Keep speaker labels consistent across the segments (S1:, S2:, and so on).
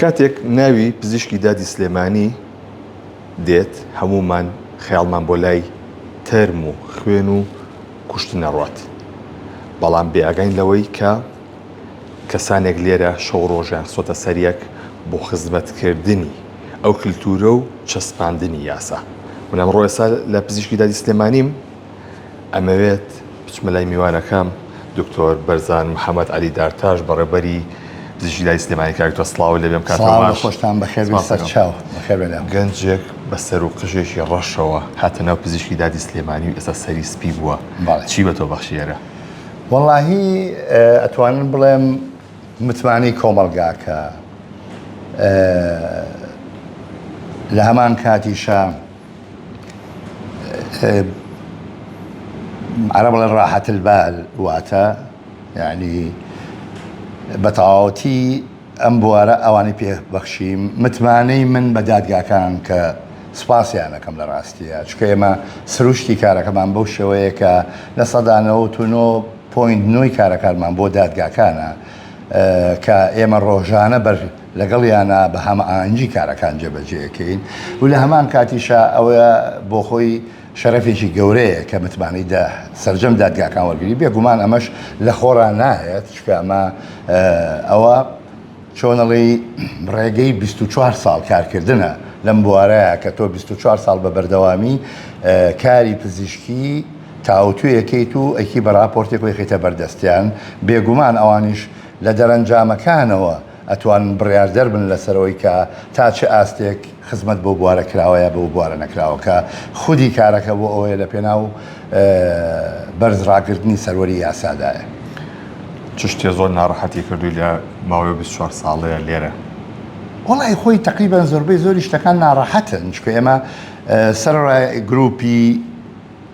S1: کاتێک ناوی پزیشکی دادی سلێمانی دێت هەموومان خەیاڵمان بۆ لای تەرم و خوێن و کوشتن ئەڕوات، بەڵام بێ ئاگاین لەوەی کە کەسانێک لێرە شەو ڕۆژیان خستۆتە سەر یەک بۆ خزمەتکردنی ئەو کلتورە و چەسپاندنی یاسا. من ئەمڕۆ ئێستا لە پزیشکی دادی سلێمانیم، ئەمەوێت بچمە لای میوانەکەم دکتۆر بەرزان محەممەد عەلی دارتاش بەڕێوبەری پزیشکی دادی سلێمانی. کاک دکتۆر سڵاو لێ بێم. کاتەوە
S2: سڵاو لە خۆشتان، بەخێر بێن سەرچاو، بەخێر بێن.
S1: گەنجێک بە سەر و قژێکی ڕەشەوە هاتە ناو پزیشکی دادی سلێمانی و ئێستا سەری سپی بووە.
S2: بەڵێ.
S1: چی بە تۆ بەخشی ئێرە؟
S2: وەڵاهی ئەتوانم بڵێم متمانەی کۆمەڵگاکە لە هەمان کاتیشا عەرەب بڵێن ڕاحەت البال واتە یعنی بە تەواوەتی ئەم بوارە ئەوانی پێ بەخشیم متمانەی من بە دادگاکان کە سوپاسیان ئەکەم لە ڕاستیە چونکە ئێمە سروشتی کارەکەمان بەو شێوەیە کە 99.9 ی کارەکانمان بۆ دادگاکانە کە ئێمە ڕۆژانە بەر لەگەڵیانە بە هەمئاهەنگی کارەکان جێبەجێەکەین و لە هەمان کاتیشا ئەوە بۆ خۆی شەرەفێکی گەورەیە کە متمانەی دە سەرجەم دادگاکان وەرگری. بێگومان ئەمەش لە خۆڕا نایەت، چونکە ئەمە ئەوە چۆنەڵی ڕێگەی 24 ساڵ کارکردنە لەم بوارەیە کە تۆ 24 ساڵ بە بەردەوامی کاری پزیشکی تاوتوێکەیت و ئەکی بە راپۆرتێک و یخیتە بەردەستیان. بێگومان ئەوانیش لە دەرەنجامەکانەوە ئەتوانن بڕیاردەر بن لەسەر ئەوەی کە تا چ ئاستێک خزمەت بەو بوارە کراوە یا بەو بوارە نەکراوە کە خودی کارەکە بۆ ئەوەیە لە پێناو بەرز ڕاگرتنی سەروەری یاسادایە.
S1: چ شتێ زۆر ناڕەحەتی کردووی لە ماوەی 24 ساڵەیە لێرە؟
S2: وەڵی خۆی تەقریبەن زۆربەی زۆری شتەکان ناڕەحەتن، چونکە ئێمە سەرەڕای گروپی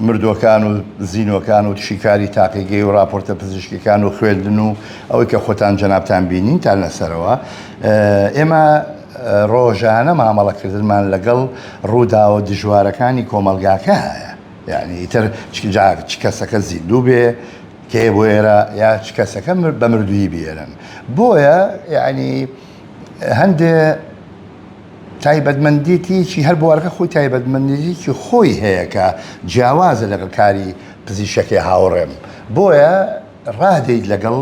S2: مردووەکان و زینووەکان و شیکاری تاقیگەی و راپۆرتە پزیشکیەکان و خوێندن و ئەوەی کە خۆتان جەنابتان بینینتان لەسەرەوە، ئێمە ڕۆژانە مامەڵەکردنمان لەگەڵ ڕووداوە دژوارەکانی کۆمەڵگاکە هەیە، یعنی ئیتر چ کەسەکە زیندوو بێ کێ بۆ ئێرە یا چ کەسەکە بە مردوویی بێنن. بۆیە یعنی هەندێ تایبەتمەندێتیی هەر بوارەکە خۆی تایبەتمەندێتیی خۆی هەیە کە جیاوازە لەگەڵ کاری پزیشکەکەی هاوڕێم، بۆیە ڕادێیت لەگەڵ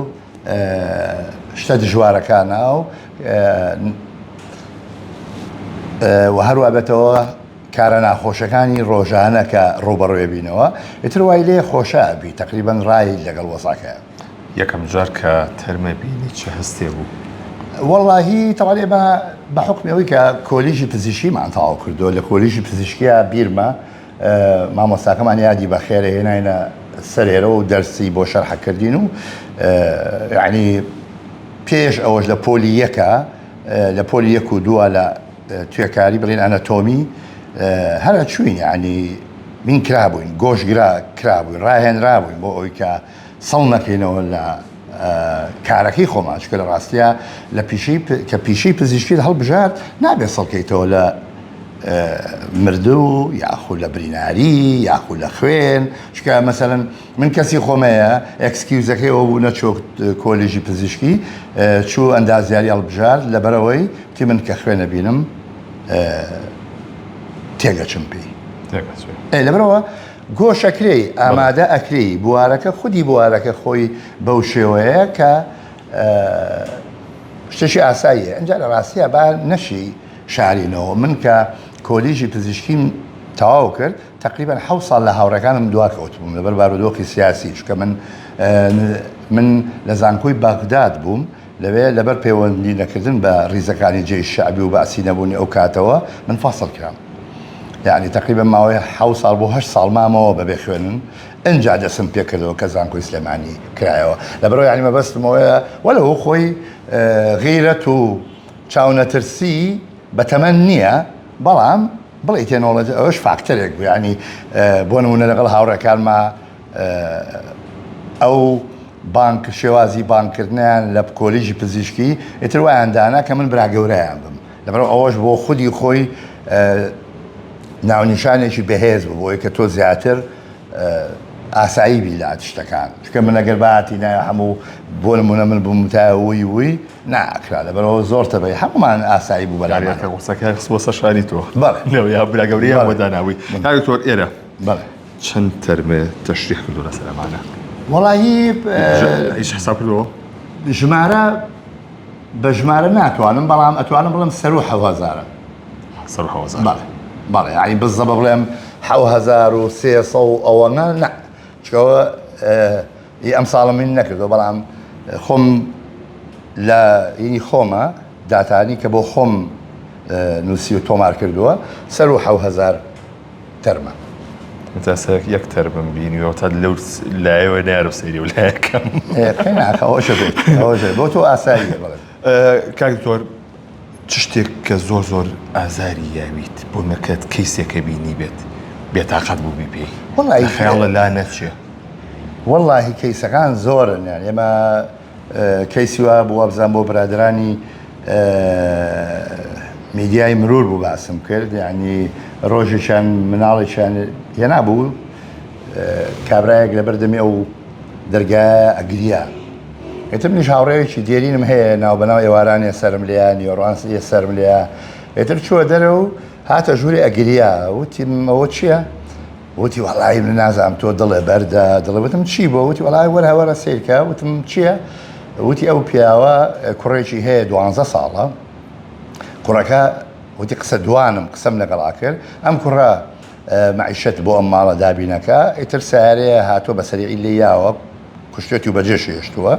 S2: شتە دژوارەکانا و و هەروا بێتەوە کارە ناخۆشەکانی ڕۆژانە کە ڕووبەڕوێ بینەوە ئیتر وای لێ خۆشە ئەبی تەقریبەن ڕایت لەگەڵ وەزعەکەیە.
S1: یەکەم جار کە تەرمە بینی چ هەستێ بوو؟
S2: وەڵاهی تەبعەن ئێمە بە حوکمی ئەوەی کە کۆلیژی پزیشکیمان تەواو کردووە لە کۆلیژی پزیشکیا بیرمە مامۆستاکەمان یادی بەخێرە هێناینە سەرێرەوە و دەرسی بۆ شەرحە کردین و یعنی پێش ئەوەش لە پۆلی یەکە لە پۆلی یەک و دووە لە توێکاری بڵین ئەنەتۆمی هەرە چوین یعنی مین کرابووین گۆشگرا کرابووین ڕاهێنرابووین بۆ ئەوەی کە سڵ نەکەینەوە لە کارەکەی خۆمان چونکە لە ڕاستیا لە پیشەی کە پیشەی پزیشکیت هەڵبژارد نابێت سڵکەیتەوە لە مردوو یاخو لە بریناری یاخو لە خوێن چونکە مەسەلەن من کەسی خۆمەیە excuse ەکەی ئەوە بوو نەچۆ کۆلیژی پزیشکی چوو ئەندازیاری هەڵبژارد لەبەرەوەی تی من کە خوێنە بینم تێگەچم پێی لەبەرەوە گۆش ئەکرێی، ئامادە ئەکرێی، بوارەکە خودی بوارەکە خۆی بەو شێوەیە کە شتێکی ئاساییە. ئینجا لە ڕاستیا با نەشی شارینەوە من کە کۆلیژی پزیشکیم تەواو کرد تقریبا حەوت ساڵ لە هاوڕێکانم دوا کەوتبووم لەبەر بارودۆخی سیاسی چونکە من من لە زانکۆی بەغداد بووم لەوێ لەبەر پەیوەندی نەکردن بە ڕیزەکانی جەیش شەعبی و بەعسی نەبوونی ئەو کاتەوە من فەسڵ کرام. یەعنی تەقریبەن ماوەی حەوت ساڵ بۆ هەشت ساڵ مامەوە بەبێ خوێندن ئنجا دەستم پێ کردەوە کە زانکۆی سلێمانی کرایەوە. لەبەرئەوە یەعنی مەبەستم ئەوەیە وەلەو خۆی غیرەت و چاونەترسی بە تەمەن نییە بەڵام بڵێی تێنۆڵۆجی ئەوەش فاکتەرێک بوو یەعنی بۆ نموونە لەگەڵ هاوڕێکانما ئەو بانک شێوازی بانگکردنیان لە کۆلیژی پزیشکی ئیتر وایان دانا کە من برا گەورەیان بم لەبەرئەوە ئەوەش بۆ خودی خۆی ناونیشانێکی بەهێز بوو بۆی کە تۆ زیاتر. ئاسایی بی لات شتەکان چونکە من ئەگەر باتینایە هەموو بۆ نمونە من بموتایە وی وی ناکرا لەبەرەوە زۆر تەبعی هەموومان ئاسایی بوو بەلامان.
S1: کاریەکە قسەکە خستووە سەر شانی تۆ.
S2: بەڵێ.
S1: لەو یا برا گەورەیان بۆ
S2: بەڵێ.
S1: داناوی. کاک دکتۆر ئێرە
S2: بەڵێ.
S1: چەند تەرمێ تەشریح کردووە لەسەر ئەمانە؟
S2: وەڵاهی
S1: هیچ حساب کردووە؟
S2: ژمارە بە ژمارە ناتوانم بەڵام ئەتوانم بڵێم سەروو حەو هەزارە.
S1: سەروو حەو هەزار.
S2: بەڵێ بەڵێ یانی بزەبە بڵێم حەو هەزار و سێ سەد و ئەوەنە نا چونکە ئەوە ئی ئەمساڵم من نەکردووە بەڵام خۆم لە ینی خۆمە داتانی کە بۆ خۆم نووسی و تۆمار کردووە سەروو حەو هەزار تەرمە.
S1: من تا سەر یەک تەرمم بینیوە تا لەو لایەوە نارم سەیری و لایەکەم.
S2: قەیناکە ئەوەشە بێت ئەوەشە بۆ تۆ ئاساییە بەڵێ.
S1: کاک دکتۆر چ شتێک کە زۆر زۆر ئازاری یاویت بۆ نەکەت کەیسێکە بینی بێت بێتاقەت بووبی پێی
S2: وەڵی
S1: خەیاڵە لا نەچێ؟
S2: وەڵاهی کەیسەکان زۆرن یان ئێمە کەیسی وا بوو وابزانم بۆ برادەرانی میدیای مرور بوو باسم کرد یعنی ڕۆژێکیان مناڵێکیان هێنا بوو کابرایەک لە بەردەمی ئەو دەرگایە ئەگریا ئێتر منیش هاوڕێیەکی دێرینم هەیە ناو بەناو ئێوارانێ سەرم لێیە نیۆڕان سەرم لێیە ئێتر چووە دەرە و هاتە ژووری ئەگریا وتیم ئەوە چییە؟ وتی وەڵایی من نازانم تۆ دڵێ بەردە دڵێ وتم چی بۆ وتی وەڵای وەرە وەرە سەیرکە وتم چییە وتی ئەو پیاوە کوڕێکی هەیە دوانزە ساڵە کوڕەکە وتی قسە دوانم قسەم لەگەڵا کرد ئەم کوڕە مەعیشەت بۆ ئەم ماڵە دابینەکە ئیتر سیارەیە هاتووە بە سەریعی لێ یاوە کوشتێتی و بەجێش هێشتووە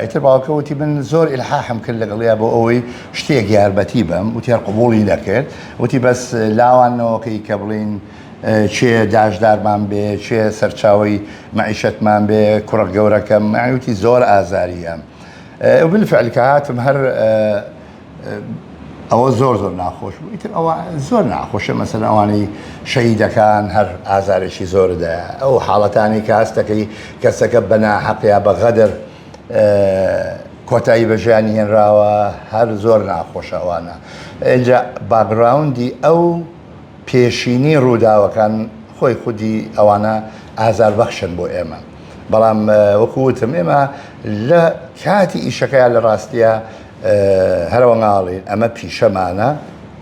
S2: ئیتر باوکە وتی من زۆر ئیلحاحم کرد لەگەڵیا بۆ ئەوەی شتێک یارمەتی بەم وتی هەر قبوڵی نەکرد وتی بەس لاوانەوەکەی کە بڵین کێ داشدارمان بێ کێ سەرچاوی مەعیشەتمان بێ کوڕە گەورەکەم وتی زۆر ئازاریە بالفعل کە هاتم هەر ئەوە زۆر زۆر ناخۆش بوو ئیتر ئەوە زۆر ناخۆشە مەسەلەن ئەوانەی شەهیدەکان هەر ئازارێکی زۆر دایە ئەو حاڵەتانی کە هەستەکەی کەسەکە بە ناحەق یا بە غەدر کۆتایی بە ژیانی هێنراوە هەر زۆر ناخۆشە ئەوانە ئینجا باگراوندی ئەو پێشینی ڕووداوەکان خۆی خودی ئەوانە ئازاربەخشن بۆ ئێمە بەڵام وەکو وتم ئێمە لە کاتی ئیشەکەیان لە ڕاستیە هەرەوە ناڵین ئەمە پیشەمانە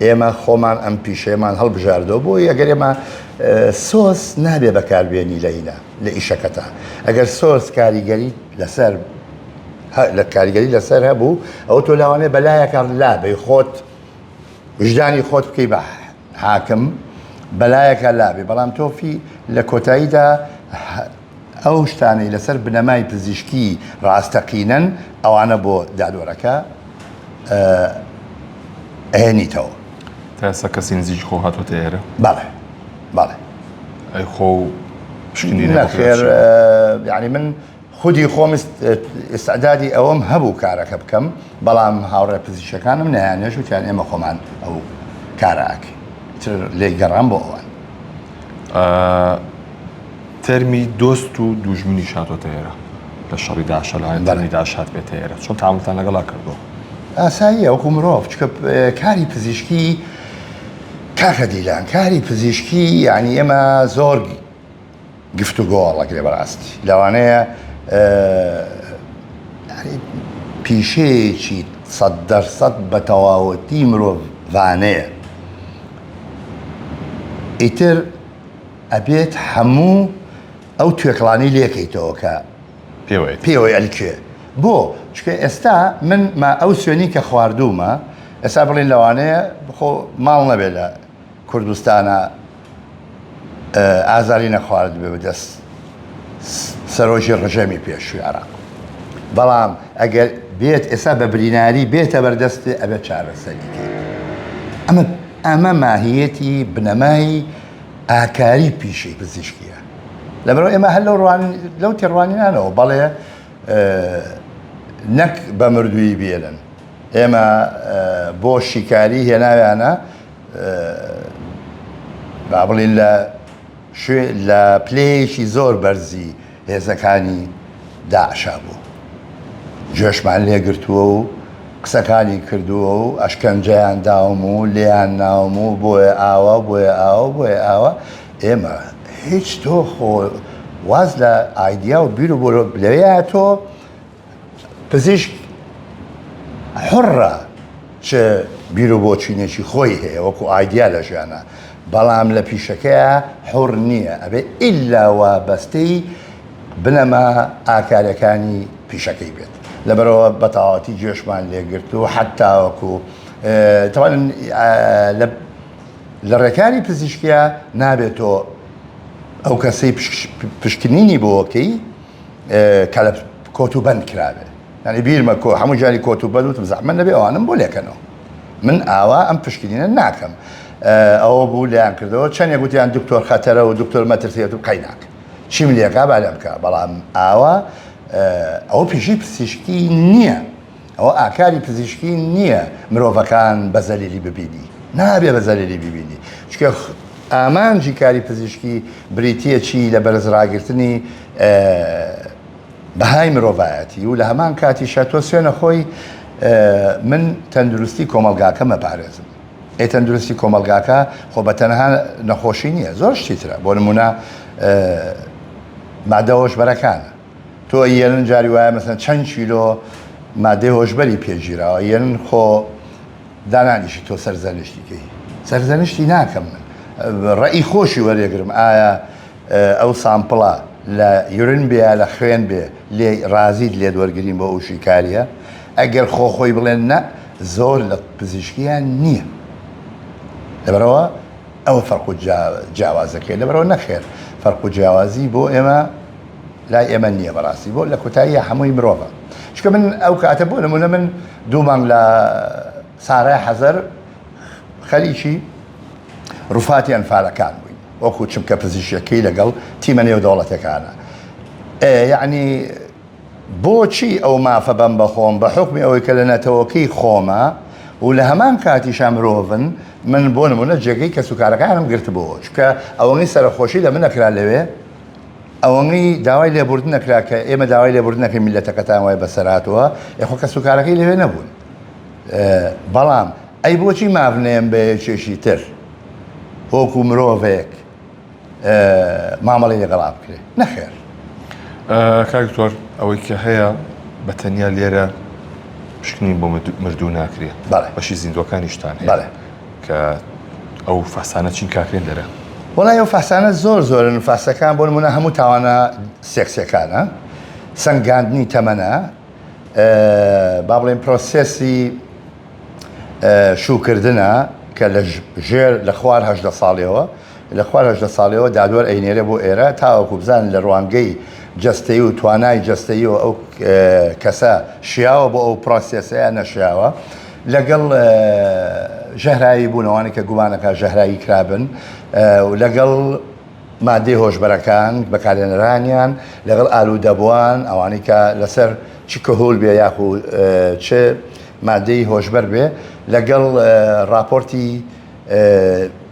S2: ئێمە خۆمان ئەم پیشەیەمان هەڵبژاردەوە بۆ ئەگەر ئێمە سۆز نابێ بەکاربێنی لە هینا لە ئیشەکەتا ئەگەر سۆز کاریگەری لەسەر لە کاریگەری لەسەر هەبوو ئەو تۆ لاوانێ بەلایەکە لابەی خۆت وژدانی خۆت بکەی بە حاکم بەلایەکە لابێ بەڵام تۆفی لە کۆتاییدا ئەو شتانەی لەسەر بنەمای پزیشکی ڕاستەقینەن ئەوانە بۆ دادوەرەکە ئەهێنیتەوە.
S1: تا ئێستا کەسی نزیکی خۆ هاتۆتە ئێرە؟
S2: بەڵێ بەڵێ.
S1: ئەی خۆ پشکنینی بۆ
S2: نەخێر یانی من خودی خۆم ئیستعدادی ئەوەم هەبوو کارەکە بکەم بەڵام هاوڕێ پزیشکەکانم نەیانێش وتیان ئێمە خۆمان ئەو کارە ئەکەین تر لێی گەڕام بۆ ئەوان.
S1: تەرمی دۆست و دوژمنیش هاتۆتە ئێرە لە شەڕی داعشە لەوانەیە تەرمی داعش هاتبێتە ئێرە چۆن تەعامولتان لەگەڵا کردووە؟
S2: ئاساییە وەکو مرۆڤ چونکە کاری پزیشکی کاکە دیلان کاری پزیشکی یعنی ئێمە زۆر گفتوگۆ هەڵەگرێ بەڕاستی لەوانەیە پیشەیەکی سەد دەرسەد بە تەواوەتی مرۆڤانەیە ئیتر ئەبێت هەموو ئەو توێکڵانەی لێکەیتەوە کە پێوەی ئەلکێ بۆ چکە ئێستا من ما ئەو سوێنی کە خواردوومە ئێستا بڵین لەوانەیە بخۆ ماڵ نەبێت لە کوردستانە ئازاری نەخوارد بێ بەدەست سەرۆکی ڕژێمی پێشووی عێراق بەڵام ئەگەر بێت ئێستا بە بریناری بێتە بەردەستێ ئەبێت چارەسەری کەیت ئەمە ئەمە ماهیەتی بنەمای ئاکاری پیشەی پزیشکیە لەبەرەوە ئێمە هەر لەو ڕوان لەو تێڕوانینانەوە بەڵێ نەک بە مردووی بێنن ئێمە بۆ شیکاری هێناویانە با بڵین لە شوێ لە پلەیەکی زۆر بەرزی هێزەکانی داعشا بوو گوێشمان لێ گرتووە و قسەکانی کردووە و ئەشکەنجەیان داوم و لێیان ناوم و بۆیە ئاوا و بۆیە ئاوا و بۆیە ئاوا ئێمە هیچ تۆ خۆ واز لە ئایدیا و بیر و بۆ لەوەیە تۆ پزیشک حوڕە چ بیر و بۆچوونێکی خۆی هەیە وەکو ئایدیا لە ژیانە بەڵام لە پیشەکەیا حوڕ نییە ئەبێ ئیلا وابەستەی بنەما ئاکارەکانی پیشەکەی بێت لەبەرەوە بەتەواوەتی گوێشمان لێگرت و حتاوەکو تەوان لە ڕێکاری پزیشکیا نابێت تۆ ئەو کەسەی پشکنینی بۆکەی کە لە کۆت و بەند کرابێ یعنی بیرمە کۆ هەموو جاری کۆت و بەند وتم زەحمەت نەبێ ئەوانم بۆ لێکەنەوە من ئاوا ئەم پشکنینە ناکەم ئەوە بوو لێیان کردەوە چەندێک گوتیان دکتۆر خەتەرە و دکتۆر مەترسیەت و قەیناک چیم لێکا با لێم بکە بەڵام ئاوا ئەوە پیشەی پزیشکی نییە ئەوە ئاکاری پزیشکی نییە مرۆڤەکان بە زەلیلی ببینی نابێ بە زەلیلی ببینی چکە ئامانجی کاری پزیشکی بریتییە چی لە بەرز ڕاگرتنی بەهای مرۆڤایەتی و لە هەمان کاتیشا تۆ سوێنە خۆی من تەندروستی کۆمەڵگاکە مەپارێزم ئێ تەندروستی کۆمەڵگاکە خۆ بە تەنها نەخۆشی نییە زۆر شتی ترە بۆ نمونە مادە هۆشبەرەکانە تۆ یەنن جاری وایە مەسەن چەند کیلۆ مادەی هۆشبەری پێگیراوە یەنن خۆ دانانیشی تۆ سەرزەنشتی کەی سەرزەنشتی ناکەم من ڕئی خۆشی وەرێگرم ئایا ئەو sample ە لە urine بێ یا لە خوێن بێ لێ ڕازیت لێت وەرگین بۆ ئەو شیکاریە ئەگەر خۆ خۆی بڵێن نە زۆر لە پزیشکیان نییە لەبەرەوە ئەوە فەرق و جیاوازەکەی لەبەرەوە نەخێر فەرق و جیاوازی بۆ ئێمە لای ئێمە نییە بەڕاستی بۆ لە کۆتاییە هەمووی مرۆڤە چکە من ئەو کاتە بۆ نمونە من دوو مانگ لە سارای حەزەر خەریکی ڕوفاتی ئەنفالەکان بووین وەکو چمکە پزیشکەکەی لەگەڵ تیمە نێودەوڵەتەکانە یعنی بۆچی ئەو مافە بەم بەخۆم بە حکمی ئەوەی کە لە نەتەوەکەی خۆمە و لە هەمان کاتیشا مرۆڤن من بۆ نمونە جێگەی کەسوکارەکانم گرتبووە چونکە ئەوەنەی سەرەخۆشی لە من نەکرا لەوێ ئەوەنەی داوای لێبوردن نەکرا کە ئێمە داوای لێبوردن نەکەین میللەتەکەتان وای بەسەر هاتووە ئێ خۆ کەسوکارەکەی لەوێ نەبوون بەڵام ئەی بۆچی ماف نەیەم بە یەکێکی تر وەکو مرۆڤێک مامەڵی لەگەڵا بکرێ نەخێر
S1: کاک دکتۆر ئەوەی کە هەیە بە تەنیا لێرە پشکنین بۆ مردوو ناکرێت بەشی زیندوەکانیشتان هەیە کە ئەو فەحسانە چین کاکرێن لێرە؟
S2: وەڵای ئەو فەحسانە زۆر زۆرن فەحسەکان بۆ نمونە هەموو تاوانە سێکسیەکانە سەنگاندنی تەمەنە با بڵێن پرۆسێسی شوکردنە کە لە ژێر لە خوار هەدە ساڵیەوە لە خوار 18 ساڵیەوە دادوەر ئەینێرێ بۆ ئێرە تاوەکو بزانن لە ڕوانگەی جەستەیی و توانای جەستەیی و ئەو کەسە شیاوە بۆ ئەو پرۆسێسە یان نەشیاوە لەگەڵ ژەهراوی بوون ئەوانەی کە گومانەکە ژەهراوی کرابن و لەگەڵ مادەی هۆشبەرەکان بەکارهێنەرانیان لەگەڵ ئالوودەبووان ئەوانەی کە لەسەر چ کهول بێ یاخو چ مادەی هۆشبەر بێ لەگەڵ راپۆرتی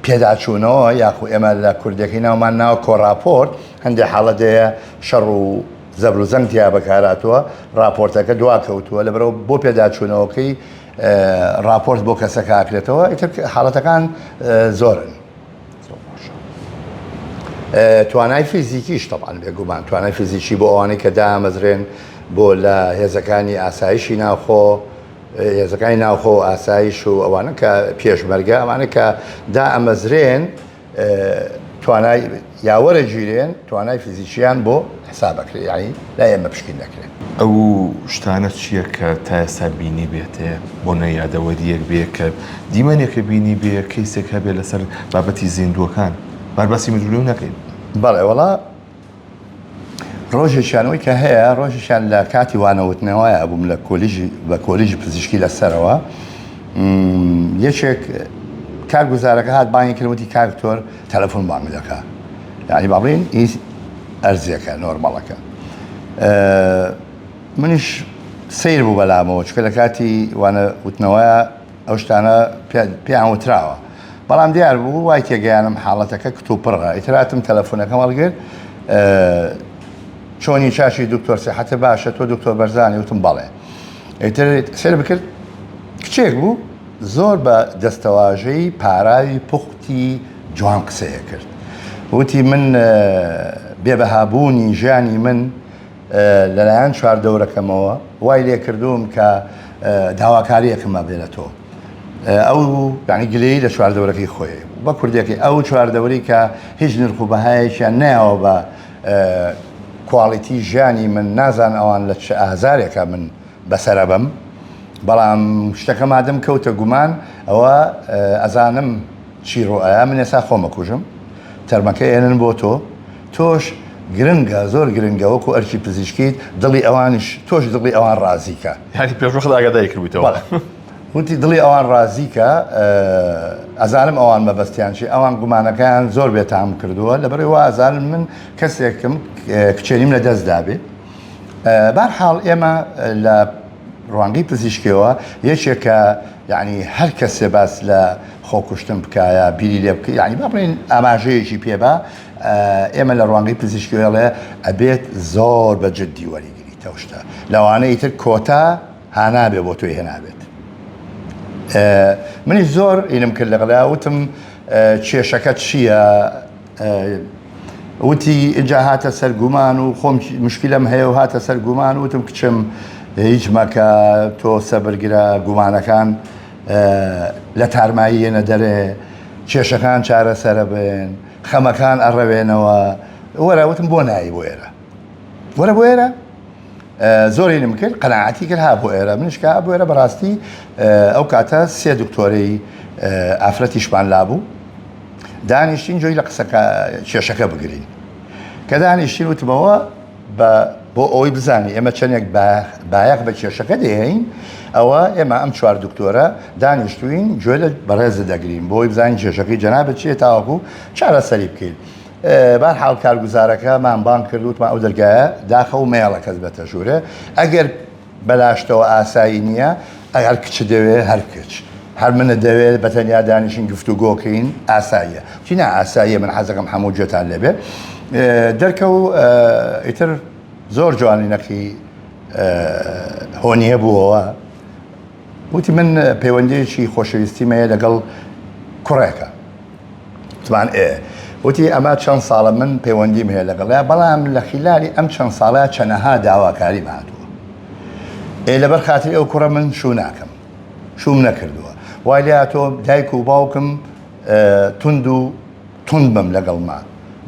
S2: پێداچوونەوە یاخو ئێمە لە کوردەکەی ناومان ناوە کۆڕاپۆرت هەندێک حاڵەت هەیە شەڕ و زەبر و زەنگ تیا بەکارهاتووە ڕاپۆرتەکە دواکەوتووە لەبەرئەوە بۆ پێداچوونەوەکەی ڕاپۆرت بۆ کەسەکە ئاکرێتەوە ئیتر حاڵەتەکان زۆرن. توانای فیزیکیش تەبعەن بێگومان توانای فیزیکی بۆ ئەوانەی کە دامەزرێن بۆ لە هێزەکانی ئاسایشی ناوخۆ هێزەکانی ناوخۆ و ئاسایش و ئەوانە کە پێشمەرگە ئەوانە کە دائەمەزرێن توانای یا وەرەگیرێن توانای فیزیکیان بۆ حساب ئەکرێ یانی لای ئێمە پشکین دەکرێن.
S1: ئەو شتانە چییە کە تا ئێستا بینیبێتێ بۆ نە یادەوەرییەک بێ کە دیمەنێکە بینیبێ کەیسێک هەبێ لەسەر بابەتی زیندووەکان بار باسی مردوو نەکەین.
S2: بەڵێ وەڵا ڕۆژێکیان ئەوەی کە هەیە ڕۆژێکیان لە کاتی وانەوتنەوەیە ئەبووم لە کۆلیژی بە کۆلیژی پزیشکی لە سەرەوە یەکێک کارگوزارەکە هات بانگی کردم وتی کاک دکتۆر تەلەفۆن بانگ دەکا یعنی با بڵێین هیچ ئەرزێکە نۆرمەڵەکە منیش سیر بوو بەلامەوە چکە لە کاتی وانە وتنەوەیە ئەو شتانە پێیان وتراوە بەڵام دیار بوو وای تێگەیانم حاڵەتەکە کتوپڕە ئیتر هاتم تەلەفۆنەکەم هەڵگرت چۆنی چاشی دکتۆر سیحەتە باشە تۆ دکتۆر بەرزانی وتم بەڵێ ئیتر سێر بکرد کچێک بوو زۆر بە دەستەواژەی پاراوی پوختی جوان قسەیە کرد وتی من بێبەهابوونی ژیانی من لەلایەن چواردەورەکەمەوە وای لێ کردووم کە داواکارییەکم هەبێ لە تۆ. ئەو یانی گلەیی لە چواردەورەکەی خۆی بە کوردیەکەی ئەو چواردەوری کە هیچ نرخ و بەهایەکیان نایەوە بە کواڵیتی ژیانی من نازان ئەوان لە چ ئازارێکە من بەسەرە بم بەڵام شتەکە مادەم کەوتە گومان ئەوە ئەزانم چی ڕوئەیا من ئێستا خۆم ئەکوژم تەرمەکە ئێنن بۆ تۆ تۆش گرنگە زۆر گرنگە وەکو ئەرکی پزیشکیت دڵی ئەوانیش تۆش دڵی ئەوان ڕازیکە
S1: یانی پێش وەخت ئاگاداری کردبوویتەوە
S2: بەڵێ وتی دڵی ئەوان ڕازیکە ئەزانم ئەوان مەبەستیان چی ئەوان گومانەکەیان زۆر بێتام کردووە لەبەرئەوەی وا ئەزانن من کەسێکم کچێنیم لە دەست دابێ بارحاڵ ئێمە لە ڕوانگەی پزیشکیەوە یەکێکە یعنی هەر کەسێ باس لە خۆکوشتن بکایە بیری لێ بکە یعنی با بڵێین ئاماژەیەکی پێ بە ئێمە لە ڕوانگەی پزیشکیەوە ئەبێت زۆر بە جددی وەریگریت ئەو شتە لەوانەیە ئیتر کۆتا هانابێ بۆ تۆی هێنابێت منیش زۆر ئینم کرد لەگەڵیا وتم کێشەکە چییە؟ وتی ئینجا هاتە سەر گومان و خۆم مشکلەم هەیە و هاتە سەر گومان وتم کچم هیچ مەکە تۆ سەبرگرە گومانەکان لە تارمایی یەنە دەرێ کێشەکان چارەسەرە بن خەمەکان ئەڕەوێنەوە وەرە وتم بۆ نایی بۆ ئێرە وەرە بۆ ئێرە زۆرینم کرد قەناعەتی کرد ها بۆ ئێرە منیش کە بۆ ئێرە بەڕاستی ئەو کاتە سێ دکتۆرەی ئافرەتیشمان لابوو دانیشتین جۆی لە قسەکە کێشەکە بگرین کە دانیشتین وتمەوە بە بۆ ئەوەی بزانی ئێمە چەندێک بایەخ بە کێشەکە دەیەین ئەوە ئێمە ئەم چوار دکتۆرە دانیشتوین گوێ لە بەڕێزت دەگرین بۆی بزانین کێشەکەی جەنابت چییە تاوەکو چارەسەری بکەین بارحاڵ کارگوزارەکەمان بانگ کرد وتمان ئەو دەرگایە داخە و مەیەڵە کەس بێتە ژوورێ ئەگەر بەلاشتەوە ئاسایی نییە ئەگەر کچت دەوێ هەر کچ هەر منت دەوێت بە تەنیا دانیشین گفتوگۆکەین ئاساییە چی نا ئاساییە من حەزەکەم هەموو گوێتان لێبێ دەرکەو ئیتر زۆر جوانی نەقی هۆنیە بووەوە وتی من پەیوەندیەکی خۆشەویستیم هەیە لەگەڵ کوڕێکە وتمان ئێ وتی ئەمە چەند ساڵە من پەیوەندیم هەیە لەگەڵیا بەڵام لە خیلالی ئەم چەند ساڵە چەنەها داواکاریم هاتووە ئێ لەبەر خاتری ئەو کوڕە من شوو ناکەم شووم نەکردووە وای لێ هاتووە دایک و باوکم توند و توند بم لەگەڵما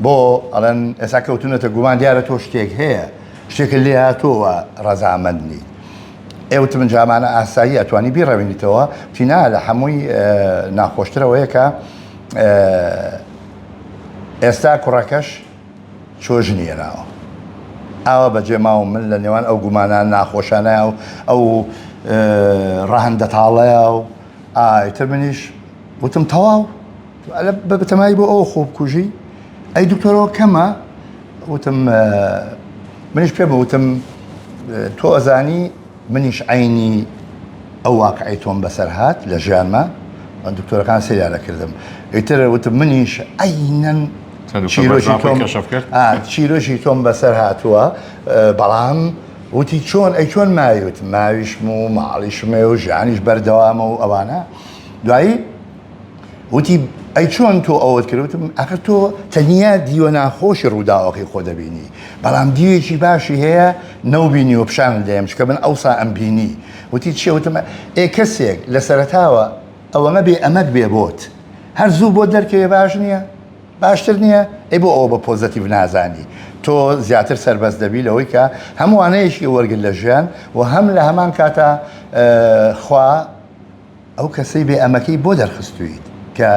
S2: بۆ ئەڵێن ئێستا کەوتونەتە گومان دیارە تۆ شتێک هەیە شتێکت لێ هاتووە ڕەزامەند نیت ئێ وتم جامانە ئاسایی ئەتوانی بیڕەوێنیتەوە وتی نا لە هەمووی ناخۆشتر ئەوەیە کە ئێستا کوڕەکەش چۆ ژنی هێناوە ئاوا بەجێ ماوم من لە نێوان ئەو گومانە ناخۆشانە و ئەو ڕەهەندە تاڵەیە و ئیتر منیش وتم تەواو بە بەتەمای بۆ ئەو خۆ بکوژی ئەی دکتۆرەوە کەمە وتم منیش پێم وتم تۆ ئەزانی منیش عینی ئەو واقعی تۆم بەسەر هات لە ژیانمە دکتۆرەکان سەیران دەکردم ئیتر وتم منیش عینەن چیرۆکی تۆم چیرۆکی تۆم بەسەر هاتووە بەڵام وتی چۆن ئەی چۆن ماویت ماویشم و ماڵیشمێ و ژیانیش بەردەوامە و ئەوانە دوایی وتی، ئەی چۆن تۆ ئەوەت کرد؟ وتم، ئاخر تۆ تەنیا دیوە ناخۆشی ڕووداوەکەی خۆ دەبینی، بەڵام دیوێکی باشی هەیە نەوبینیوە پیشانت دەیەم، چونکە من ئەوسا ئەمبینی. وتی، چییە؟ وتم، ئێ کەسێک لە سەرەتاوە ئەوەمە بێ ئەمەک بێ بۆت، هەر زوو بۆت دەرکەوێ باش نییە؟ باشتر نییە؟ ئەی بۆ ئەوە بە پۆزەتیڤ نازانی؟ تۆ زیاتر سەربەست دەبی لەوەی کە هەم وانەیەکی وەرگر لە ژیان و هەم لە هەمان کاتا خوا ئەو کەسەی بێ ئەمەکەی بۆ دەرخستویت کە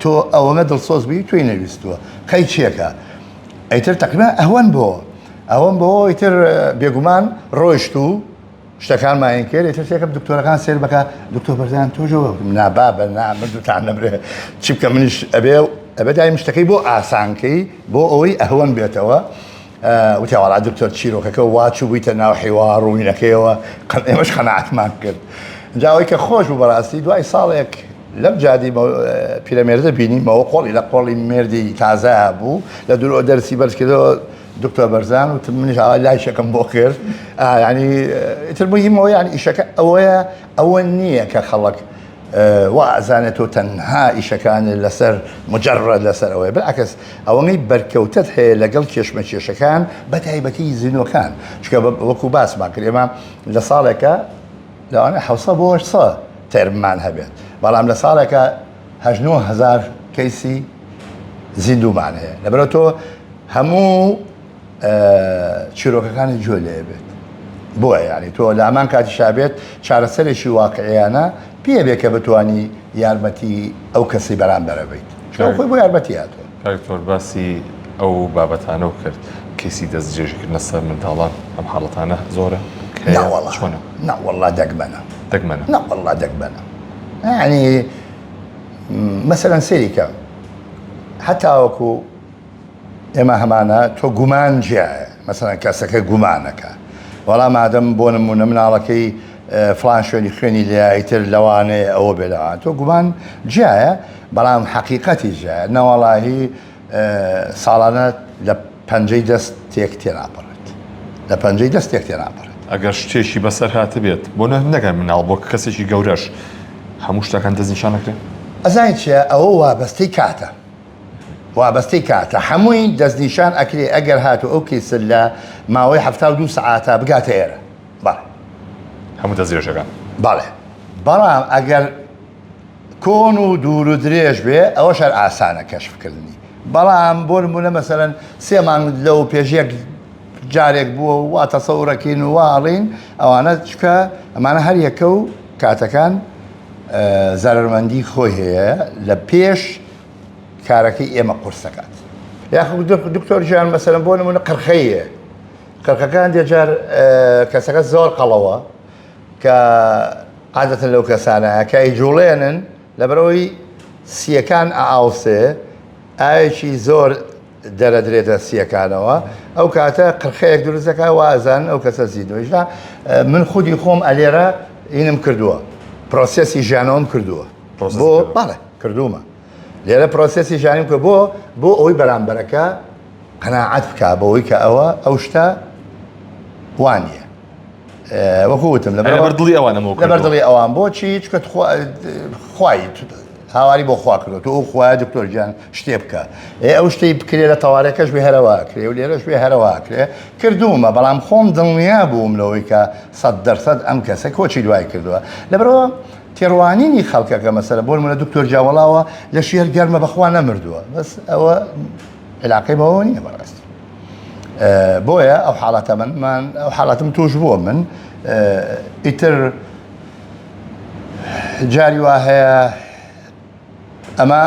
S2: تۆ ئەوەنە دڵسۆز بووی تۆی نەویستووە قەی چیەکە ئیتر تقریبا ئەوەن بۆ ئەوەم بۆ ئیتر بێگومان ڕۆیشت و شتەکانمان کرد ئیتر تێکم دکتۆرەکان سێر بکە دکتۆر بەرزان تۆژەوە نا بابە نا مردوتان نەمرێ چی بکە منیش ئەبێ ئەبێ دایم شتەکەی بۆ ئاسانکەی بۆ ئەوەی ئەهوەن بێتەوە وتی وەڵا دکتۆر چیرۆکەکە وا چووبوویتە ناو حیوار ڕوونەکەیەوە ئێمەش قەناعەتمان کرد جا ئەوەی کە خۆش بوو بەڕاستی دوای ساڵێک لەم جادی پیرەمێردە بینیمەوە قۆڵی لە قۆڵی مێردی تازە بوو لە دوورەوە دەرسی بەرز کردەوە دکتۆر بەرزان وتم منیش ئاوا لایشەکەم بۆ کرد ینی ئیتر مهمەوە یان ئیشەکە ئەوەیە ئەوە نییە کە خەڵک وا ئەزانێت تۆ تەنها ئیشەکانت لەسەر مجرد لەسەر ئەوەیە بالعکس ئەوەنەی بەرکەوتەت هەیە لەگەڵ کێشمەکێشەکان بە تایبەتی زینۆکان چکە وەکو باسمان کرد ئێمە لە ساڵێکە لەوانە حوسە بۆ سە تەرممان هەبێت بەڵام لە ساڵێکە هەژنۆ هەزار کەیسی زیندومان هەیە لەبەرە تۆ هەموو چیرۆکەکانی گوێ لێ بێت بۆیە یعنی تۆ لە هەمان کاتیشا بێت چارەسەرێکی واقعیانە پێ بێ کە بتانی یارمەتی ئەو کەسی بەرامبەرە بیت چۆن خۆی بۆ یارمەتی هاتووە.
S1: کاک دکتۆر باسی ئەو بابەتانەو کرد کەیسی دەستدرێژیکردنە سەر منداڵان ئەم حاڵەتانە زۆرە
S2: نەوەڵا
S1: چۆنە؟
S2: نەوەڵا دەگمەنە
S1: دەگمەنە
S2: نەوەڵا دەگمەنە یعنی مەسەلەن سەیری کە هەتاوەکو ئێمە هەمانە تۆ گومان جیایە مەسەلەن کەسەکە گومانەکە وەڵا مادەم بۆ نمونە مناڵەکەی فلان شوێنی خوێنی لێ ئیتر لەوانەیە ئەوە بێ لەوان تۆ گومان جیایە بەڵام حەقیقەتی جیایە نەوەڵاهی ساڵانە لە پەنجەی دەست تێک تێناپەڕێت لە پەنجەی دەست تێک تێناپەڕێت.
S1: ئەگەر شتێکی بەسەر هاتبێت بۆ نەگەر مناڵ بۆ کەسێکی گەورەش هەموو شتەکان دەستنیشان نەکرێن؟
S2: ئەزانی چیە ئەوە وابەستەی کاتە. وابەستەی کاتە هەمووی دەستنیشان ئەکرێ ئەگەر هاتوو ئەو کەیسە لە ماوەی 72 سەعاتا بگاتە ئێرە بەڵێ
S1: هەموو دەستدرێژەکان
S2: بەڵێ بەڵام ئەگەر کۆن و دوور و درێژ بێ ئەوە شەر ئاسانە کەشفکردنی بەڵام بۆ نمونە مەسەلەن سێ مانگ لەو پێش یەک جارێک بووە و وا تەسەورەکەین و وا ئەڵین ئەوانە چکە ئەمانە هەر یەکە و کاتەکان زەرەرمەندی خۆی هەیە لە پێش کارەکەی ئێمە قورس دەکات یاخود دکتۆر گیان مەسەلەن بۆ نمونە قرخەیە قرخەکان دێجار کەسەکە زۆر قەڵەوە کە عادەتەن لەو کەسانە کە ئەیجوڵێنن لەبەرئەوەی سیەکان ئاوسێ ئاوێکی زۆر دەرەدرێتە سیەکانەوە ئەو کاتە قرخەیەک دروست دەکات وا ئەزانن ئەو کەسە زیندووە من خودی خۆم ئەلێرە ئینم کردووە پرۆسێسی ژیانەوەم کردووە بۆ بەڵێ کردوومە لێرە پرۆسێسی ژیانیم کە بۆ بۆ ئەوەی بەرامبەرەکە قەناعەت بکا بەوەی کە ئەوە ئەو شتە وانە وەکو وتم
S1: لەبەر دڵی ئەوان
S2: لەبەر دڵی ئەوان بۆچی چکە خوای هاواری بۆ خوا کردو تۆ ئەو خوایە دکتۆر گیان شتێ بکە ئێ ئەو شتەی بکرێ لە تەوارەکەش بێ هەرەوا کرێ و لێرەش بێ هەرەوا کرێ کردوومە بەڵام خۆم دڵنیا بووم لەوەی کە 100% ئەم کەسە کۆچی دوای کردووە لەبەرەوە تێڕوانینی خەڵکەکە مەسەلە بۆ نمونە دکتۆر جاوەڵاوە لە شێر گەرمە بەخوا نەمردووە بەس ئەوە علاقەی بەوە نییە بەڕاستی بۆیە ئەو حاڵەتە منمان ئەو حاڵەتم توش بووە من ئیتر جاری وا هەیە ئەمە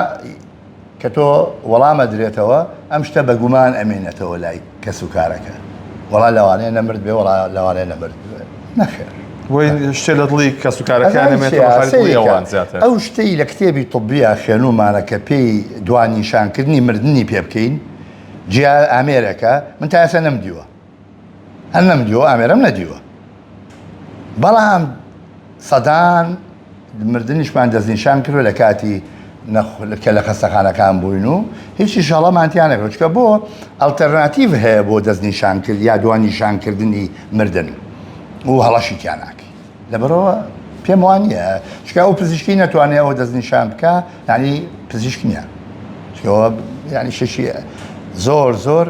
S2: کە تۆ وەڵام ئەدرێتەوە ئەم شتە بە گومان ئەمێنێتەوە لای کەس و کارەکە وەڵا لەوانەیە نەمرد بێ وەڵا لەوانەیە نەمرد بێ نەخێر
S1: وەی شتێ لە دڵی کەس و کارەکان ئەمێنێتەوە
S2: ئەزانی
S1: خالی
S2: چیە
S1: دڵی
S2: سەیرکە
S1: ئەوان زیاتر
S2: ئەو شتەی لە کتێبی طبیە خوێنومانە کە پێی دوانیشانکردنی مردنی پێ بکەین جیا ئامێرێکە من تا ئێستا نەمدیوە هەر نەمدیوە ئامێرەم نەدیوە بەڵام سەدان مردنیشمان دەستنیشان کردوە لە کاتی کە لە خەستەخانەکان بووین و هیچیش هەڵەمان تیا نەکرد چونکە بۆ ئەڵتەرناتیڤ هەیە بۆ دەستنیشان کرد یا دوانیشانکردنی مردن و هەڵەشی تیا ناکەی لەبەرەوە پێم وان نییە چونکە ئەو پزیشکی نەتوانێت ئەوە دەستنیشان بکە یعنی پزیشک نییە چونکە یعنی شتێکی زۆر زۆر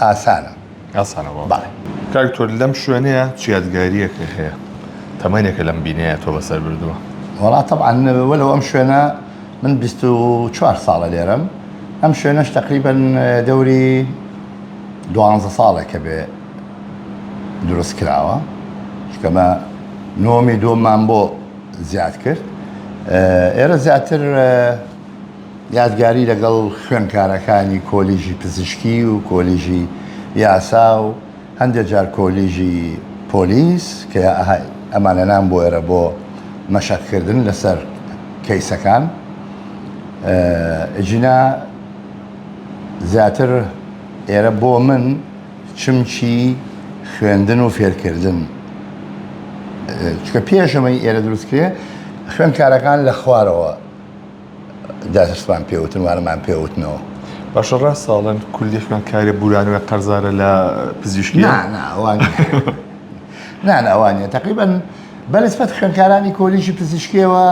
S2: ئاسانە.
S1: ئاسانە بەڵێ.
S2: بەڵێ.
S1: کاک دکتۆر لەم شوێنەیە چ یادگارییەکت هەیە؟ تەمەنێکە لەم بینایە تۆ بەسەر بردووە.
S2: وەڵا تەبعەن وەلەو ئەم شوێنە من 24 ساڵە لێرەم ئەم شوێنەش تەقریبەن دەوری دوانزە ساڵێکە بێ دروست کراوە چکەمە نۆمی دووەممان بۆ زیاد کرد ئێرە زیاتر یادگاری لەگەڵ خوێندکارەکانی کۆلیژی پزیشکی و کۆلیژی یاسا و هەندێک جار کۆلیژی پۆلیس کە ئەمانەنان بۆ ئێرە بۆ مەشقکردن لەسەر کەیسەکان ئەگینا زیاتر ئێرە بۆ من چمکی خوێندن و فێرکردن چکە پێشەمەی ئێرە دروستکرێ خوێندکارەکان لە خوارەوە دەرسمان پێ وتن وانەمان پێ وتنەوە.
S1: باشە ڕاستە ئەڵێن کولی خوێندکارێ بورانەوەی قەرزارە لە پزیشکی؟
S2: نا نا ئەوە نیە نا نا ئەوە نیە تەقریبەن. بەنسبەت خوێندکارانی کۆلیژی پزیشکیەوە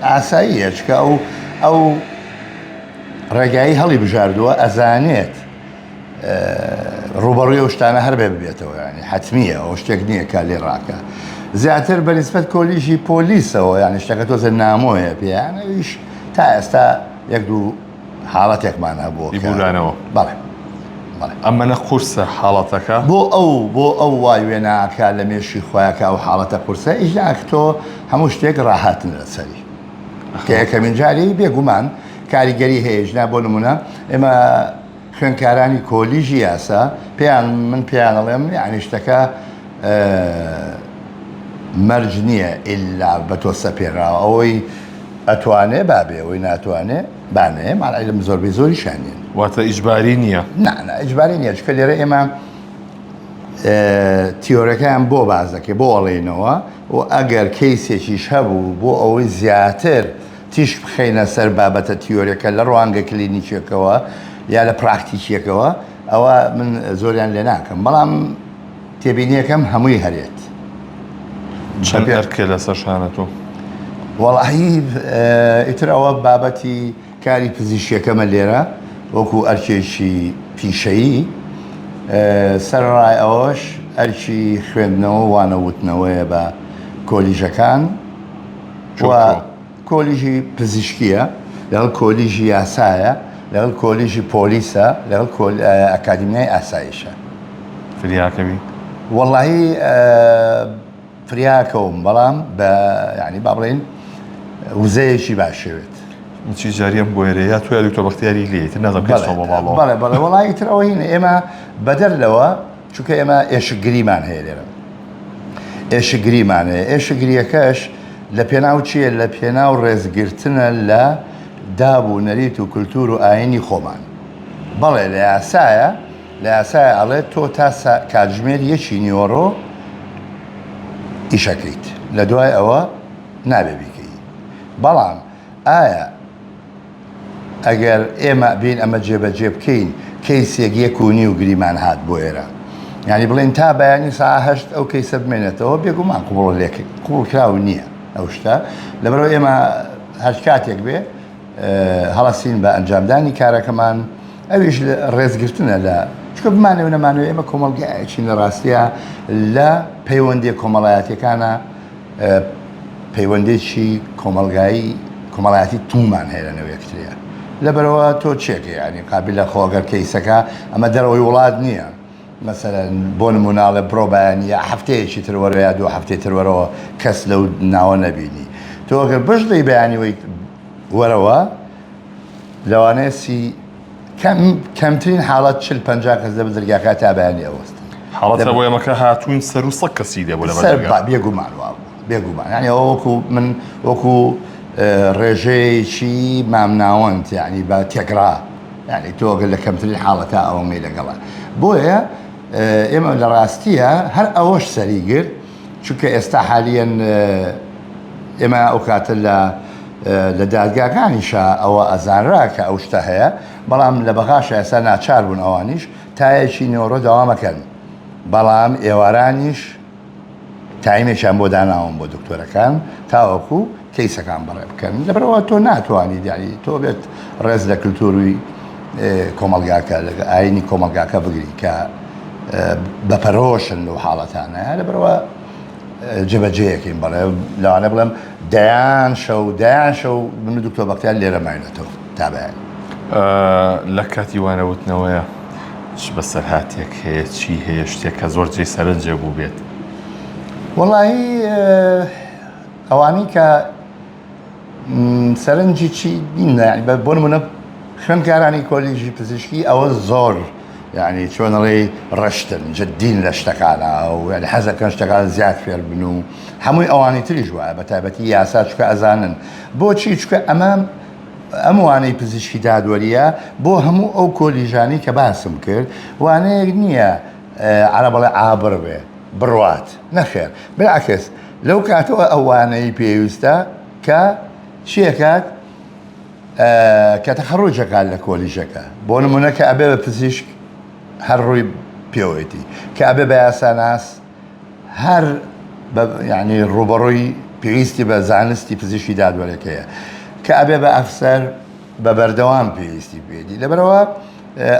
S2: ئاساییە چکە ئەو ئەو ڕێگایی هەڵی بژاردووە ئەزانێت ڕوبەڕوی ئەو شتانە هەر بێ ببێتەوە ینی حتمیە ئەو شتێک نییە کە لێ ڕاکە زیاتر بەنسبەت کۆلیژی پۆلیسەوە یانی شتەکە تۆزە نامۆیە پێیان ئەویش تا ئێستا یەک دوو حاڵەتێکمان هەبوو
S1: کە بولانەوە.
S2: بەڵێ بەڵێ.
S1: ئەمەنە قورسە حاڵەتەکە؟
S2: بۆ ئەو بۆ ئەو وای وێناکا لە مێشکی خۆیا کە ئەو حاڵەتە قورسە ئیجا تۆ هەموو شتێک ڕاهاتن لەسەری کە یەکەمین جاری بێگومان کاریگەری هەیە ژنا بۆ نمونە ئێمە خوێندکارانی کۆلیژی یاسا پێیان من پێیان ئەڵێم یعنی شتەکە مەرج نییە ئللا بە تۆ سەپێنراوە ئەوەی ئەتوانێ با بێ ئەوەی ناتوانێ با نەیە مع العلم زۆربەی زۆریشیان نین.
S1: واتە ئیجباری نییە؟
S2: نا نا ئیجباری نییە چونکە لێرە ئێمە تیۆرەکەیان بۆ باس دەکەین بۆ ئەڵێینەوە و ئەگەر کەیسێکیش هەبوو بۆ ئەوەی زیاتر تیشک بخەینە سەر بابەتە تیۆرەکە لە ڕوانگە کلینیکیەکەوە یا لە پراکتیکیەکەوە ئەوە من زۆریان لێ ناکەم بەڵام تێبینیەکەم هەمووی هەرێت.
S1: چەند ئەرکە لەسەر شانە تۆ؟
S2: وەڵاهی ئیتر ئەوە بابەتی کاری پزیشکیەکەمە لێرە وەکو ئەرکێکی پیشەیی سەرەڕای ئەوەش ئەرکی خوێندنەوە وانەوتنەوەیە بە کۆلیژەکان و کۆلیژی پزیشکیە لەگەڵ کۆلیژی یاسایە لەگەڵ کۆلیژی پۆلیسە لەگەڵ ئەکادیمیای ئاسایشە.
S1: فریاکەوی؟
S2: وەڵاهی فریاکەوم بەڵام بە یعنی با بڵێین وزەیەکی باشەوێت.
S1: چی جاری ئەم بۆیەرە یا تۆ یا دکتۆر بەختیاری لێ تر نازانم کەس تۆ بۆ ماڵەوە.
S2: بەڵێ بەڵێ وەڵاهی تر ئەوە هینە ئێمە بەدەر لەوە چونکە ئێمە ئێشکگریمان هەیە لێرە ئێشکگریمان هەیە ئێشکگریەکەش لە پێناو چییە لە پێناو ڕێزگرتنە لە داب و نەریت و کولتور و ئاینی خۆمان بەڵێ لە یاسایە لە یاسایە ئەڵێ تۆ تا کاتژمێر یەکی نیوەڕۆ ئیشەکەیت لە دوای ئەوە نابێ بیکەی بەڵام ئایا ئەگەر ئێمە بێین ئەمە جێبەجێ بکەین کەیسێک یەک و نیو گریمان هات بۆ ئێرە یانی بڵێن تا بەیانی سا هەشت ئەو کەیسە بمێنێتەوە بێگومان قبوڵ لێک قبوڵکراو نییە ئەو شتە لەبەرەوە ئێمە هەر کاتێک بێ هەڵەسین بە ئەنجامدانی کارەکەمان ئەویش ڕێزگرتنە لە چکە بمانەوە نەمانەوە ئێمە کۆمەڵگایەکین لە ڕاستیە لە پەیوەندیە کۆمەڵایەتەکانە پەیوەندێکی کۆمەڵگایی کۆمەڵایەتی توندمان هەیە لەنێو یەکتریا لەبەرەوە تۆ چێکە ینی قابلە خۆ گەر کەیسەکە ئەمە دەرەوەی وڵات نییە مەسەلەن بۆ نموناڵێ بڕۆ بەیانی یا هەفتەیەکی تر وەرە یا دوو هەفتەی تر وەرەوە کەس لەو ناوە نەبینی تۆ ئەگەر بشڵێی بەیانی وەی وەرەوە لەوانەیە سی کەم کەمترین حاڵەت 40 50 کەس لە دەرگاکە تا بەیانی ئەوەستن
S1: حاڵەتە بۆ ئێمەکە هاتوین سەر و سەد کەسی لێ بوو لە
S2: سەر بەردەرگا. بێگومان وابوو بێگومان یعنی ئەوە وەکو من وەکو ڕێژەیەکی مامناوەند یعنی بە تێکڕا یانی تۆ گەر لە کەمترین حاڵەتا ئەوەنگەی لەگەڵە بۆیە ئێمە لە ڕاستیە هەر ئەوەش سەری گرت چونکە ئێستا حالیەن ئێمە ئەو کاتە لە لە دادگاکانیشا ئەوە ئەزانرا کە ئەو شتە هەیە بەڵام لە بەغاش ئێستا ناچار بوون ئەوانیش تایەکی نۆڕە داوامەکەن بەڵام ئێوارانیش تایمێکیان بۆ داناوم بۆ دکتۆرەکان تاوەکو کەیسەکان بەڕێ بکەن لەبەرەوە تۆ ناتوانانی دیاری تۆ بێت ڕێز لە کللتوری کۆمەلگاکە لە ئاینی کۆمەلگاکە بگری کە بە پەرۆشن لەو حاڵەتانە لەبەرەوە جێبەجێیەکەین بەڵێ لەوانە بڵێم دەیان شەو دەیان شەو من و دکتۆر بەختیار لێرە ماینەتەوە تا بەیانی.
S1: لە کاتی وانەوتنەوەیە چ بەسەرهاتێک هەیە چی هەیە شتێک کە زۆر جێی سەرنجێ بووبێت؟
S2: وەڵایی ئەوانەی کە سەرنجی چی بۆ نمونە خوێندکارانی کۆلیژی پزیشکی ئەوە زۆر یعنی چۆن ئەڵێی ڕەشتن جدین لە شتەکانە و یعنی حەزەکەن شتەکان زیاد فێر بن و هەمووی ئەوانی تریش وایە بە تایبەتی یاسا چکە ئەزانن بۆچی چکە ئەمە ئەم وانەی پزیشکی دادوەریە بۆ هەموو ئەو کۆلیژانی کە باسم کرد وانەیەک نییە عەرەب ئەڵێ عابر بێ بڕوات نەخێر بالعکس لەو کاتەوە ئەو وانەی پێویستە کە چیەکات کە تەخەڕوجەکات لە کۆلیژەکە بۆ نمونە کە ئەبێ بە پزیشک هەر ڕووی پێوەیەتی کە ئەبێ بە یاساناس هەر یعنی ڕوبەڕووی پێویستی بە زانستی پزیشکی دادوەرەکەیە کە ئەبێ بە ئەفسەر بە بەردەوام پێویستی پێدی لەبەرەوە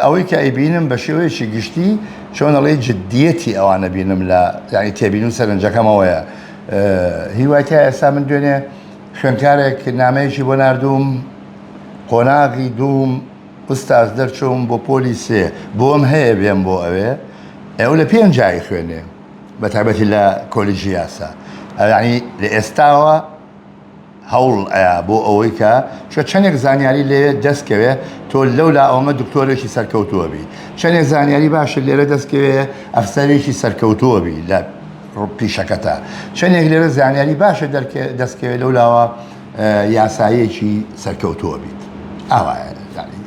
S2: ئەوەی کە ئەیبینم بە شێوەیەکی گشتی چۆن ئەڵێی جدیەتی ئەوانە بینم لە یعنی تێبین و سەرنجەکەمەوەیە هیوای تا ئێستا من دوێنێ خوێندکارێک نامەیەکی بۆ ناردووم قۆناغی دووم ئوستاز دەرچووم بۆ پۆلی سێ بۆم هەیە بێم بۆ ئەوێ ئەو لە پێنجای خوێنێ بە تایبەتی لە کۆلیژی یاسا یعنی لە ئێستاوە هەوڵ ئەیا بۆ ئەوەی کە چۆ چەندێک زانیاری لێ دەست کەوێ تۆ لەولا ئەومە دکتۆرێکی سەرکەوتووە بی چەندێک زانیاری باشت لێرە دەست کەوێ ئەفسەرێکی سەرکەوتووە بی لە پیشەکەتە چەندێک لێرە زانیاری باشە دەست کەوێ لەولاوە یاساییەکی سەرکەوتووە بیت ئاوایە یعنی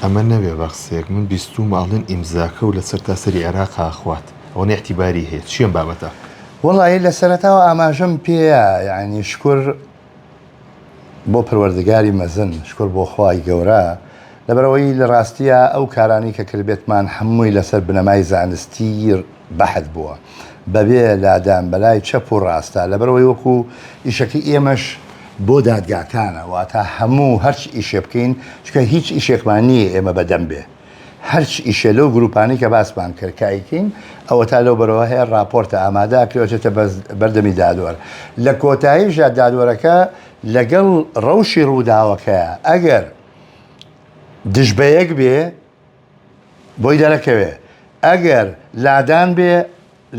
S1: ئەمە نەبێ بە قسەیەک من بیستوومە ئەڵێن ئیمزاکە و لە سەرتاسەری عێراقا ئەخوات ئەوەنە ئیعتیباری هەیە چی ئەم بابەتە؟
S2: وەڵایی لە سەرەتاوە ئاماژەم پێیا یانی شکر بۆ پەروەردگاری مەزن شکر بۆ خوای گەورە لەبەرئەوەی لە ڕاستیا ئەو کارانەی کە کردبێتمان هەمووی لەسەر بنەمای زانستی بەحت بووە بەبێ لادان بەلای چەپ و ڕاستە لەبەرئەوەی وەکو ئیشەکەی ئێمەش بۆ دادگاکانە واتە هەموو هەرچ ئیشێ بکەین چونکە هیچ ئیشێکمان نییە ئێمە بەدەم بێ هەرچ ئیشێ لەو گروپانەی کە باسمان کرد کە ئەیکەین ئەوەتا لەو بەرەوە هەیە ڕاپۆرتە ئامادە ئەکرێ ئەچێتە بەردەمی دادوەر لە کۆتاییشدا دادوەرەکە لەگەڵ ڕەوشی ڕووداوەکەیە ئەگەر دژ بەیەک بێ بۆی دەرەکەوێ ئەگەر لادان بێ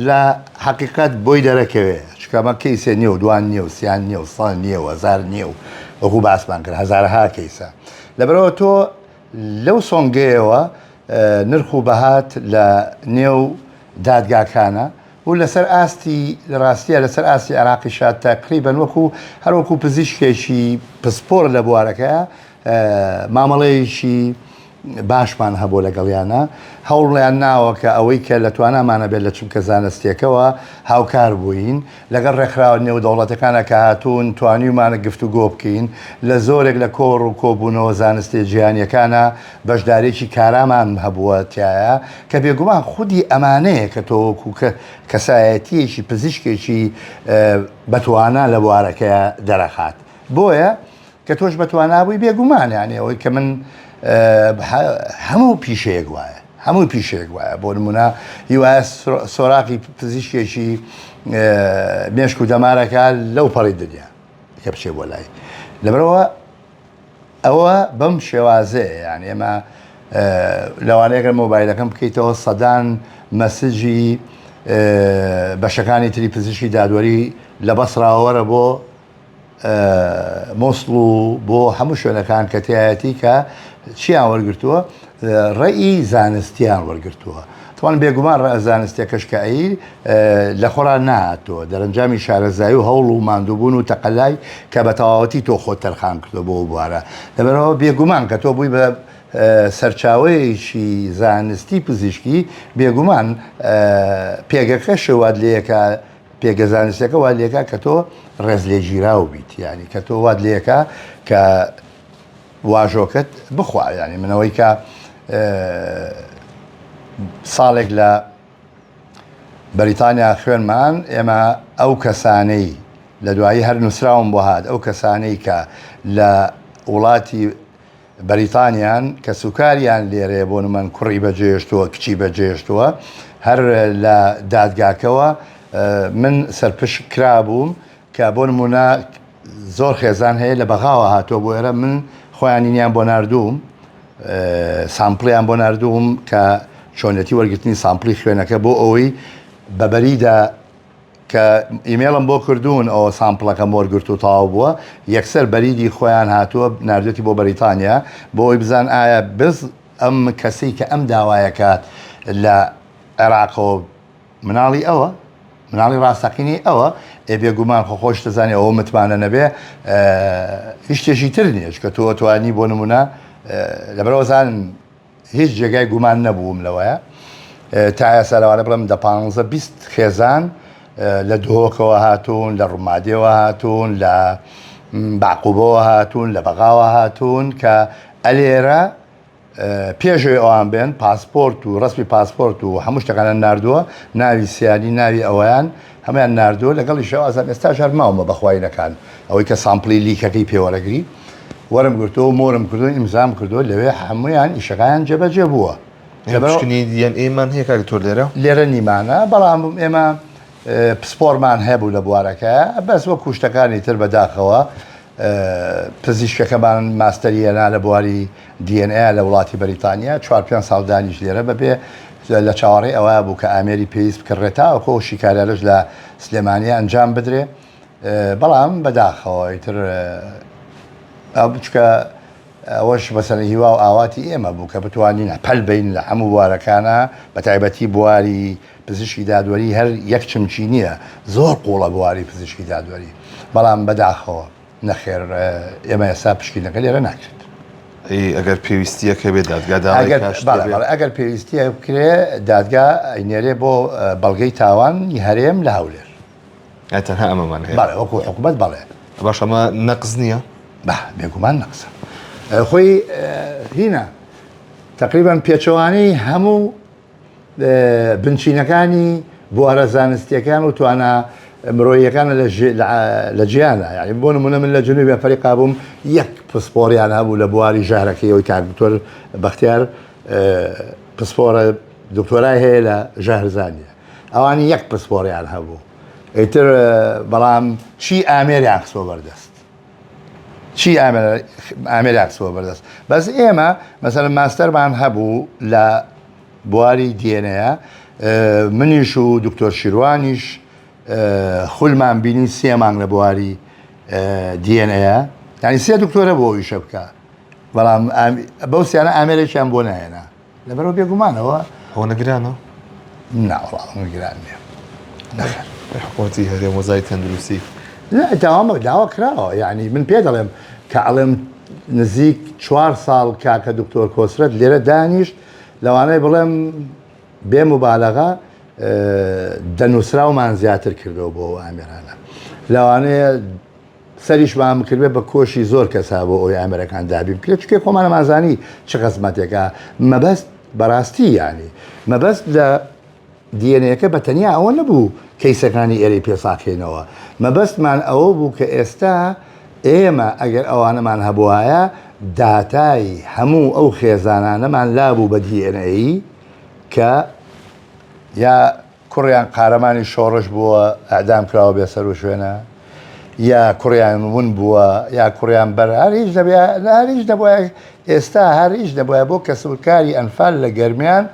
S2: لە حەقیقەت بۆی دەرەکەوێ چونکە ئەمە کەیسێ نیە و دوان نیە و سیان نیە و سان نیە و هەزار نیە و وەکو باسمان کرد هەزارەها کەیسە لەبەرئەوە تۆ لەو سۆنگەیەوە نرخ و بەهات لە نێو دادگاکانە و لەسەر ئاستی لە ڕاستیە لەسەر ئاستی عێراقیشا تەقریبەن وەکو هەر وەکو پزیشکێکی پسپۆر لە بوارەکەیە مامەڵەیەکی باشمان هەبووە لەگەڵیانا، هەوڵیان ناوە کە ئەوەی کە لە توانامانە بێت لە چمکە زانستییەکەوە هاوکار بووین، لەگەڵ ڕێکخراوە نێودەوڵەتەکانا کە هاتوون توانیومانە گفتوگۆ بکەین، لە زۆرێک لە کۆڕ و کۆبوونەوە زانستییە جیهانییەکانا بەشدارییەکی کارامان هەبووە تیایا، کە بێگومان خودی ئەمانەیە کە تۆ وەکوو کەسایەتییەکی پزیشکێکی بەتوانا لە بوارەکەیا دەرەخات. بۆیە کە تۆش بەتوانا بووی بێگومان یانی ئەوەی کە من هەموو پیشەیەک وایە هەموو پیشەیەک وایە بۆ نمونە هیوایە سۆراقی پزیشکێکی مێشک و دەمارەکە لەو پەڕی دنیا کە بچێ بۆ لای لەبەرەوە ئەوە بەم شێوازەیە یان ئێمە لەوانەیە مۆبایلەکەم بکەیتەوە سەدان مەسجی بەشەکانی تری پزیشکی دادوەری لە بەسراوەرە بۆ مۆسڵ و بۆ هەموو شوێنەکان کە تایەتی کە چیان وەرگتووە ڕێی زانستیان وەرگتووە توان بێگومان ڕە زانستیەکەش کە ئەی لە خۆران نهاتووە دەرەنجامی شارەزایی و هەوڵ و ماندووبوون و تەقەلای کە بە تەواوەتی تۆ خۆت تەرخان کردو بۆ بوارە لەبەرەوە بێگومان کە تۆ بووی بە سەرچاوەیەکی زانستی پزیشکی بێگومان پێگەکەش وات لەیەکە پێگە زانستیەکە وات لێکا کە تۆ ڕێزلێگیراو بیت یانی کە تۆ وات لێکا کە واژۆکەت بخوا یانی منەوەی کە ساڵێک لە بەریتانیا خوێنمان ئێمە ئەو کەسانەی لە دوایی هەر نووسراوم بۆ هات ئەو کەسانەی کە لە وڵاتی بەریتانیان کەسوکاریان لێرەیە بۆ نمەن کوڕی بەجێهێشتووە کچی بەجێهێشتووە هەر لە دادگاکەوە من سەرپشک کرابووم کە بۆ نمونە زۆر خێزان هەیە لە بەغاوە هاتووە بۆ ئێرە من خۆیانینیان بۆ ناردووم سامپڵیان بۆ ناردووم کە چۆنێتی وەرگرتنی سامپڵی خوێنەکە بۆ ئەوەی بە بەریدا کە ئیمێڵم بۆ کردوون ئەوە سامپڵەکەم وەرگرت و تەواو بووە یەکسەر بەریدی خۆیان هاتووە ناردوێتی بۆ بەریتانیا بۆ ئەوەی بزان ئایا بز ئەم کەسەی کە ئەم داوایەکات لە عێراقەوە مناڵی ئەوە مناڵی ڕاستەقینەی ئەوە ئێ بێگومان خۆ خۆش دەزانێ ئەوە متمانە نەبێ هیچ شتێکی تر نییە چونکە تۆ توانی بۆ نمونە لەبەرەوە زانن هیچ جێگای گومان نەبووم لەوەیە تا ئێستا لەوانە بڵێم دە پانزە 20 خێزان لە دهۆکەوە هاتوون لە ڕومادیەوە هاتوون لە باقوبەوە هاتوون لە بەغاوە هاتوون کە ئەلێرە. پێش ئەوەی ئەوان بێن پاسپۆرت و ڕەسمی پاسپۆرت و هەموو شتەکانیان ناردووە ناوی سیانی ناوی ئەویان هەموویان ناردووە لەگەڵیشە ئازان ئێستاش هەر ماومە بە خواینەکان ئەوەی کە sample ی لیکەکەی پێوەرەگری وەرم گرتووە مۆرم کردو ئیمزام کردووە لەوێ هەمویان ئیشەکانیان جێبەجێ بووە.
S1: پشکنینی DNA مان هەیە کاک دکتۆر لێرە؟
S2: لێرە نیمانە بەڵام ئێمە پسپۆرمان هەبوو لە بوارەکە بەس وەکو شتەکانی تر بەداخەوە پزیشکەکەمان ماستەری هێنا لە بواری DNA لە وڵاتی بەریتانیا چوار پێنج ساڵ دانیشت لێرە بەبێ لە چاوەڕێی ئەوە بوو کە ئامێری پێویست بکڕێت تاوەکو ئەو شیکاریانەش لە سلێمانی ئەنجام بدرێ بەڵام بەداخەوە ئیتر ئەو بچکە ئەوەش مەسەلەن هیوا و ئاواتی ئێمە بوو کە بتوانین پەل بین لە هەموو بوارەکانە بە تایبەتی بواری پزیشکی دادوەری هەر یەک چمکی نییە زۆر قوڵە بواری پزیشکی دادوەری بەڵام بەداخەوە نەخێر ئێمە ئێستا پشکینەکە لێرە ناکرێت.
S1: ئەی ئەگەر پێویستیەک هەبێ دادگا داوای
S2: ئەگەر
S1: کاشت
S2: بەڵێ
S1: دەبێ؟
S2: بەڵێ ئەگەر پێویستیە بکرێ دادگا ئەینێرێ بۆ بەڵگەی تاوانی هەرێم لە هەولێر.
S1: ئەی تەنها ئەمەمان هەیە؟
S2: بەڵێ وەکو حکومەت بەڵێ.
S1: باش ئەمە نەقس نییە؟
S2: با بێگومان نەقسە. خۆی هینە تقریبا پێچەوانەی هەموو بنچینەکانی بوارە زانستیەکان و توانا مرۆییەکانە لە جیهانە یعنی بۆ نمونە من لە جنوبی ئەفریقا بووم یەک پسپۆریان هەبوو لە بواری ژەهرەکەی ئەوی کاک دکتۆر بەختیار پسپۆرە دکتۆرای هەیە لە ژەهرزانیە ئەوانی یەک پسپۆریان هەبوو ئیتر بەڵام چی ئامێریان خستوە بەردەست چی ئامێریان خستوە بەردەست بەس ئێمە مەسەلەن ماستەرمان هەبوو لە بواری DNA منیش و دکتۆر شیروانیش خولمان بینی سێ مانگ لە بواری DNA یعنی سێ دکتۆرە بۆ ئیشە بکە بەڵام بەو سیانە ئامێرێکیان بۆ نایەنا لەبەرەوە بێگومانەوە
S1: ئەوەنە گرانە؟
S2: نا وەڵا ئەوەنە گران نییە نەخێر.
S1: حکومەتی هەرێم وەزاری تەندروستی.
S2: نا داوامە داوا کراوە یعنی من پێ دەڵێم کە ئەڵێم نزیک چوار ساڵ کاکە دکتۆر کۆسرەت لێرە دانیشت لەوانەیە بڵێم بێ مبالغە دەنووسراومان زیاتر کردەوە بۆ ئەو ئامێرانە لەوانەیە سەریشمان بکردبێ بە کۆشی زۆر کەسا بۆ ئەوی ئامێرەکان دابین بکرێت چونکە خۆمانەمانزانی چ خزمەتێکە مەبەست بەڕاستی یانی مەبەست لە DNA ەکە بە تەنیا ئەوە نەبوو کەیسەکانی ئێرەی پێ ساخێنەوە مەبەستمان ئەوە بوو کە ئێستا ئێمە ئەگەر ئەوانەمان هەبوایە داتای هەموو ئەو خێزانانەمان لابوو بە DNA کە یا کوڕیان قارەمانی شۆڕش بووە ئەعدام کراوە بێ سەروشوێنە یا کوڕیان ون بووە یا کوڕیان بەر هەر هیچ نەبێ هەر هیچ نەبووە ئێستا هەر هیچ نەبووە بۆ کەسوکاری ئەنفال لە گەرمیان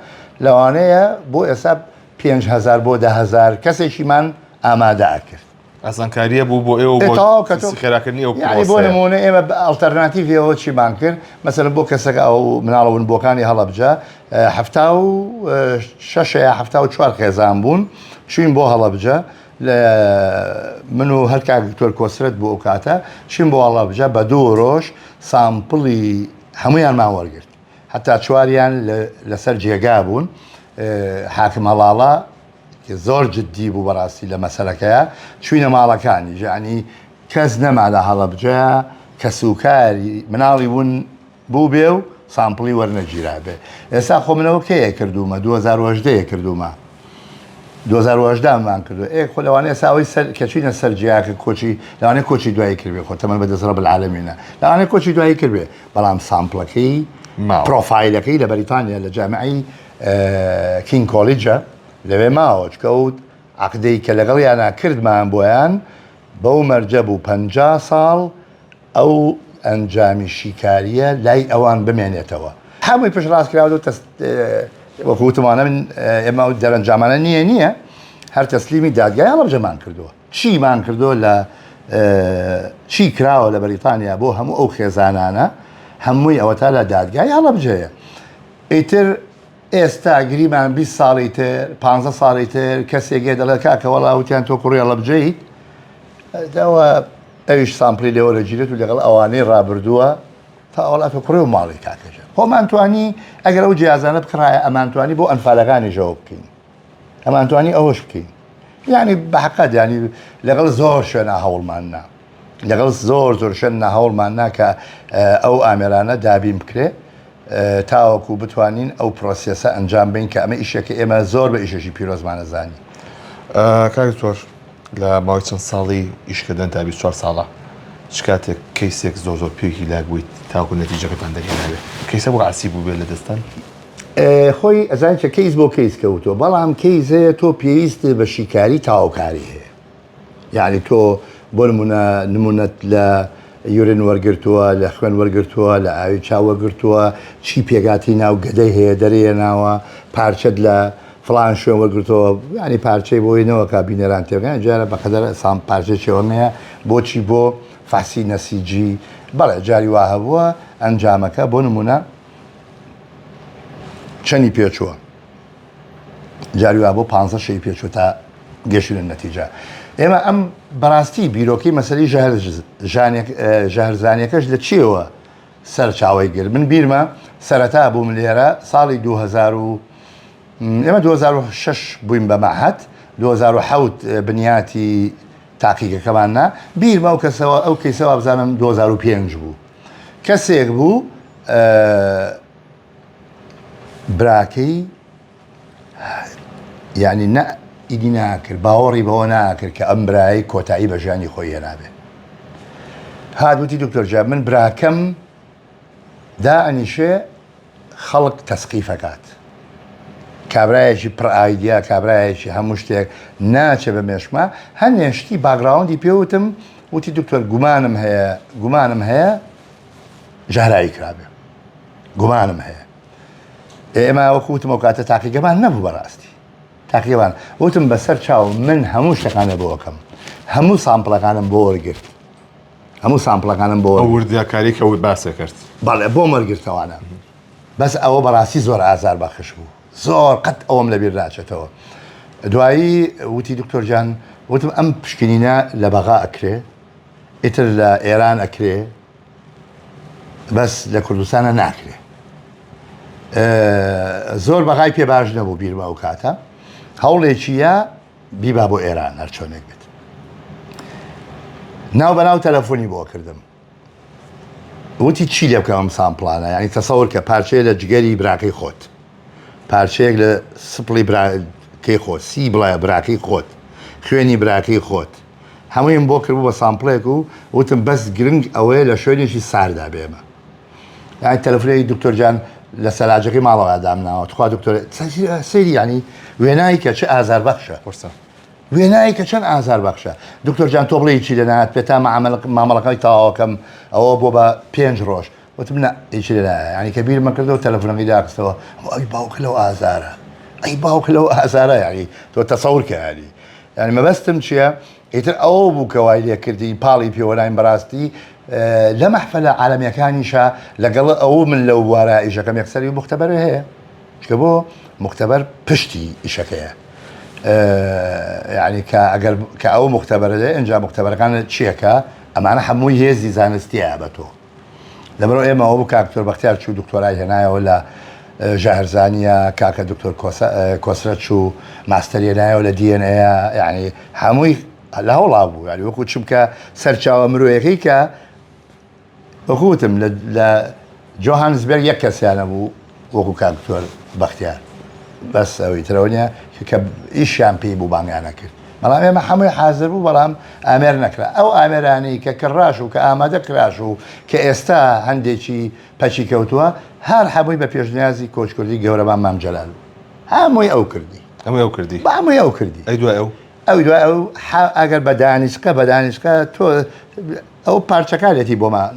S2: لەوانەیە بۆ ئێستا 5000 بۆ 10000 کەسێکیمان ئامادە ئەکرد.
S1: ئاسانکاریە بوو بۆ ئێوە بۆ
S2: تەواو کە تۆ
S1: خێراکردنی ئەو
S2: یعنی بۆ
S1: پرۆسەیە.
S2: نموونە ئێمە بە ئەڵتەرناتیڤەوە چیمان کرد مەسەلەن بۆ کەسەکە ئەو مناڵە ونبووەکانی هەڵەبجە 76 یا 74 خێزان بوون چوین بۆ هەڵەبجە لە من و هەر کاک دکتۆر کۆسرەت بوو ئەو کاتە چوین بۆ هەڵەبجە بە دوو ڕۆژ sample ی هەموویانمان وەرگرت حتا چواریان لەسەر جێگا بوون حاکم هەڵاڵە زۆر جدی بوو بەڕاستی لە مەسەلەکەیا چوینە ماڵەکانی یعنی کەس نەما لە هەڵەبجە کەسوکاری مناڵی ون بوو بێ و sample ی وەرنەگیرابێ ئێستا خۆ منەوە کەیە کردوومە 2018 کردوومە 2018 مان کردو ئێ خۆ لەوانەیە ئێستا ئەوەی سەر کە چوینە سەر جیاکە کۆچی لەوانەیە کۆچی دوایی کردبێ خۆ تەمەن بەدەست رب العالمینە لەوانەیە کۆچی دوایی کردبێ بەڵام sample ەکەی
S1: ماوە.
S2: پرۆفایلەکەی لە بەریتانیا لە جامعەی کینگ کۆلیجە لەوێ ماوە چکە ئەو عەقدەی کە لەگەڵیانا کردمان بۆیان بەو مەرجە بوو 50 ساڵ ئەو ئەنجامی شیکاریە لای ئەوان بمێنێتەوە هەمووی پشتڕاست کراوە و وەکو وتمانە من ئێمە ئەو دەرەنجامانە نییە نییە هەر تەسلیمی دادگای هەڵەبجەمان کردووە چیمان کردووە لە چی کراوە لە بەریتانیا بۆ هەموو ئەو خێزانانە هەمووی ئەوەتا لە دادگای هەڵەبجەیە ئیتر ئێستا گریمان 20 ساڵی تر 15 ساڵی تر کەسێک دەڵێت کاکە وەڵا وتیان تۆ کوڕی هەڵەبجەیت ئەوە ئەویش sample ی لێ وەرەگیرێت و لەگەڵ ئەوانەی ڕابردووە تا وەڵا تۆ کوڕی و ماڵی کاکەژە خۆمان توانی ئەگەر ئەو جیازانە بکڕایە ئەمانتوانی بۆ ئەنفالەکانیشەوە بکەین ئەمانتوانی ئەوەش بکەین یعنی بە حقات ینی لەگەڵ زۆر شوێنە هەوڵمان نا لەگەڵ زۆر زۆر شوێن ناهەوڵمان نا کە ئەو ئامێرانە دابین بکرێ. تاوەکو بتوانین ئەو process ە ئەنجام بین کە ئەمە ئیشێکە ئێمە زۆر بە ئیشێکی پیرۆزمانە زانی.
S1: کاک دکتۆر لە ماوەی چەند ساڵی ئیشکردن تا 24 ساڵە چ کاتێک case ێک زۆر زۆر پێ هیلاک بوویت تاکو نەتیجەکەتان دەرهێناوێ case ە بۆ عەسی بوو بێ لە دەستان؟
S2: خۆی ئەزانی کە case بۆ case کەوتووە بەڵام case هەیە تۆ پێویست بە شیکاری تاوکاری هەیە یعنی تۆ بۆ نمونە نمونەت لە urine وەرگرتووە لە خوێن وەرگرتووە لە ئاوی چاو وەرگرتووە چی پێگاتی ناو گەدەی هەیە دەرێناوە پارچەت لە فلان شوێن وەرگرتەوە ینی پارچەی بۆی نەوەکە بینەران تێگەن جارە بەقەدەر سام پارچە چێوەمەیە بۆچی بۆ فاسی نەسیجی بەڵێ جاری وا هەبووە ئەنجامەکە بۆ نمونە چەنی پێچووە جاری وا بۆ پ شەی پێچوە تا گەشتە نەتیجە ئێمە ئەم بەڕاستی بیرۆکەی مەسەری ژەهرزانیەکەش لە چیەوە سەرچاوی گر من بیرمە سەرەتا بووم لێرە ساڵی 2000 و ئێمە 2006 بووین بە مەعهد 2007 بنیاتی تاقیگەکەمان نا بیرمە ئەو کەسەوە ئەو کەیسەوە بزانم 2005 بوو کەسێک بوو براکەی یعنی نە ئیدی ناکرد باوەڕی بەوە ناکرد کە ئەم برای کۆتایی بە ژیانی خۆی هێنابێ هات وتی دکتۆر جا من براکەم دا ئەنیشێ خەڵک تەسقیفەکات کابرایەکی پڕ ئایدیا کابرایەکی هەموو شتێک ناچێ بە مێشکما هەندێ شتی background ی پێوتم وتی دکتۆر گومانم هەیە گومانم هەیە ژەهراوی کرابێ گومانم هەیە ئێمە وەکو وتم ئەو کاتە تاقیگەمان نەبوو بەڕاستی تاقیگەمان وتم بەسەر چاو من هەموو شتەکانە بۆ ئەکەم هەموو sample ەکانم بۆ وەرگرت هەموو sample ەکانم بۆ
S1: ئەو وردیاکاری کە ئەوت باسێ کرد
S2: بەڵێ بۆم وەرگرتەوانە بەس ئەوە بەڕاستی زۆر ئازار بەخش بوو زۆر قەت ئەوەم لەبیر ناچێتەوە دوایی وتی دکتۆر جان وتم ئەم پشکنینە لە بەغا ئەکرێ ئیتر لە ئێران ئەکرێ بەس لە کوردستانە ناکرێ زۆر بەغای پێ باش نەبوو بیرمە ئەو کاتە هەوڵێکیە بیبا بۆ ئێران هەرچۆنێک بێت ناو بەناو تەلەفۆنی بۆ کردم وتی چی لێ بکەم ئەم sample انە یعنی تەسەور کە پارچەیە لە جگەری براکەی خۆت پارچەیەک لە سپڵی براکەی خۆت سی بڵایە براکەی خۆت خوێنی براکەی خۆت هەموویم بۆ کردبوو بە sample ێک و وتم بەس گرنگ ئەوەیە لە شوێنێکی ساردا بێمە یعنی تەلەفۆنێکی دکتۆر جان لە سەلاجەکەی ماڵەوە دامناوە تخوا دکتۆر سەیری یعنی وێنای کە چ ئازار بەخشە
S1: قورسە
S2: وێنای کە چەند ئازار بەخشە دکتۆر جان تۆ بڵێ چی لە نات پێ تا مامەڵەکەی تەواوەکەم ئەوە بۆ بە پێنج ڕۆژ وتم نا هیچی لە نایە یعنی کە بیرمە کردەوە تەلەفۆنەکەی داخستەوە ئەی باوک لەو ئازارە ئەی باوک لەو ئازارە یعنی تۆ تەسەور کە یعنی یعنی مەبەستم چییە ئیتر ئەوە بوو کە وای لێ کردین پاڵی پێوەناین بەڕاستی لە مەحفەلە عالەمیەکانیشا لەگەڵ ئەو من لەو بوارە ئیشەکەم یەکسەری مختبەر هەیە چکە بۆ مختبەر پشتی ئیشەکەیە یعنی کە ئەگەر کە ئەو مختبەرە لێ ئینجا مختبەرەکان چیەکە ئەمانە هەمووی هێزی زانستیە بە تۆ لەبەرئەوە ئێمە ئەوە بوو کاک دکتۆر بەختیار چوو دکتۆرای هێنایەوە لە ژەهرزانیە کاکە دکتۆر کۆسرەت چوو ماستەری هێنایەوە لە DNA یعنی هەمووی لە هەوڵا بوو یعنی وەکو چونکە سەرچاوە مرۆیەکەی کە وەکو وتم لە جۆهانسبێرگ یەک کەسیانە بوو وەکو کاک دکتۆر بەختیار بەس ئەوەی ترەوە نیە کە ئیشیان پێی بوو بانگیان نەکرد بەڵام ئێمە هەمووی حازر بوو بەڵام ئامێر نەکرا ئەو ئامێرانەی کە کڕاش و کە ئامادە کراش و کە ئێستا هەندێکی پەکی کەوتووە هەر هەمووی بە پێشنیازی کۆچکردی گەورەمان مام جەلال بوو هەمووی ئەو کردی
S1: هەمووی ئەو کردی
S2: هەمووی ئەو کردی
S1: ئەی دوای ئەو
S2: ئەو دوای ئەو ئەگەر بە دانیشقە بە دانیشقە تۆ ئەو پارچەکارێتی بۆمان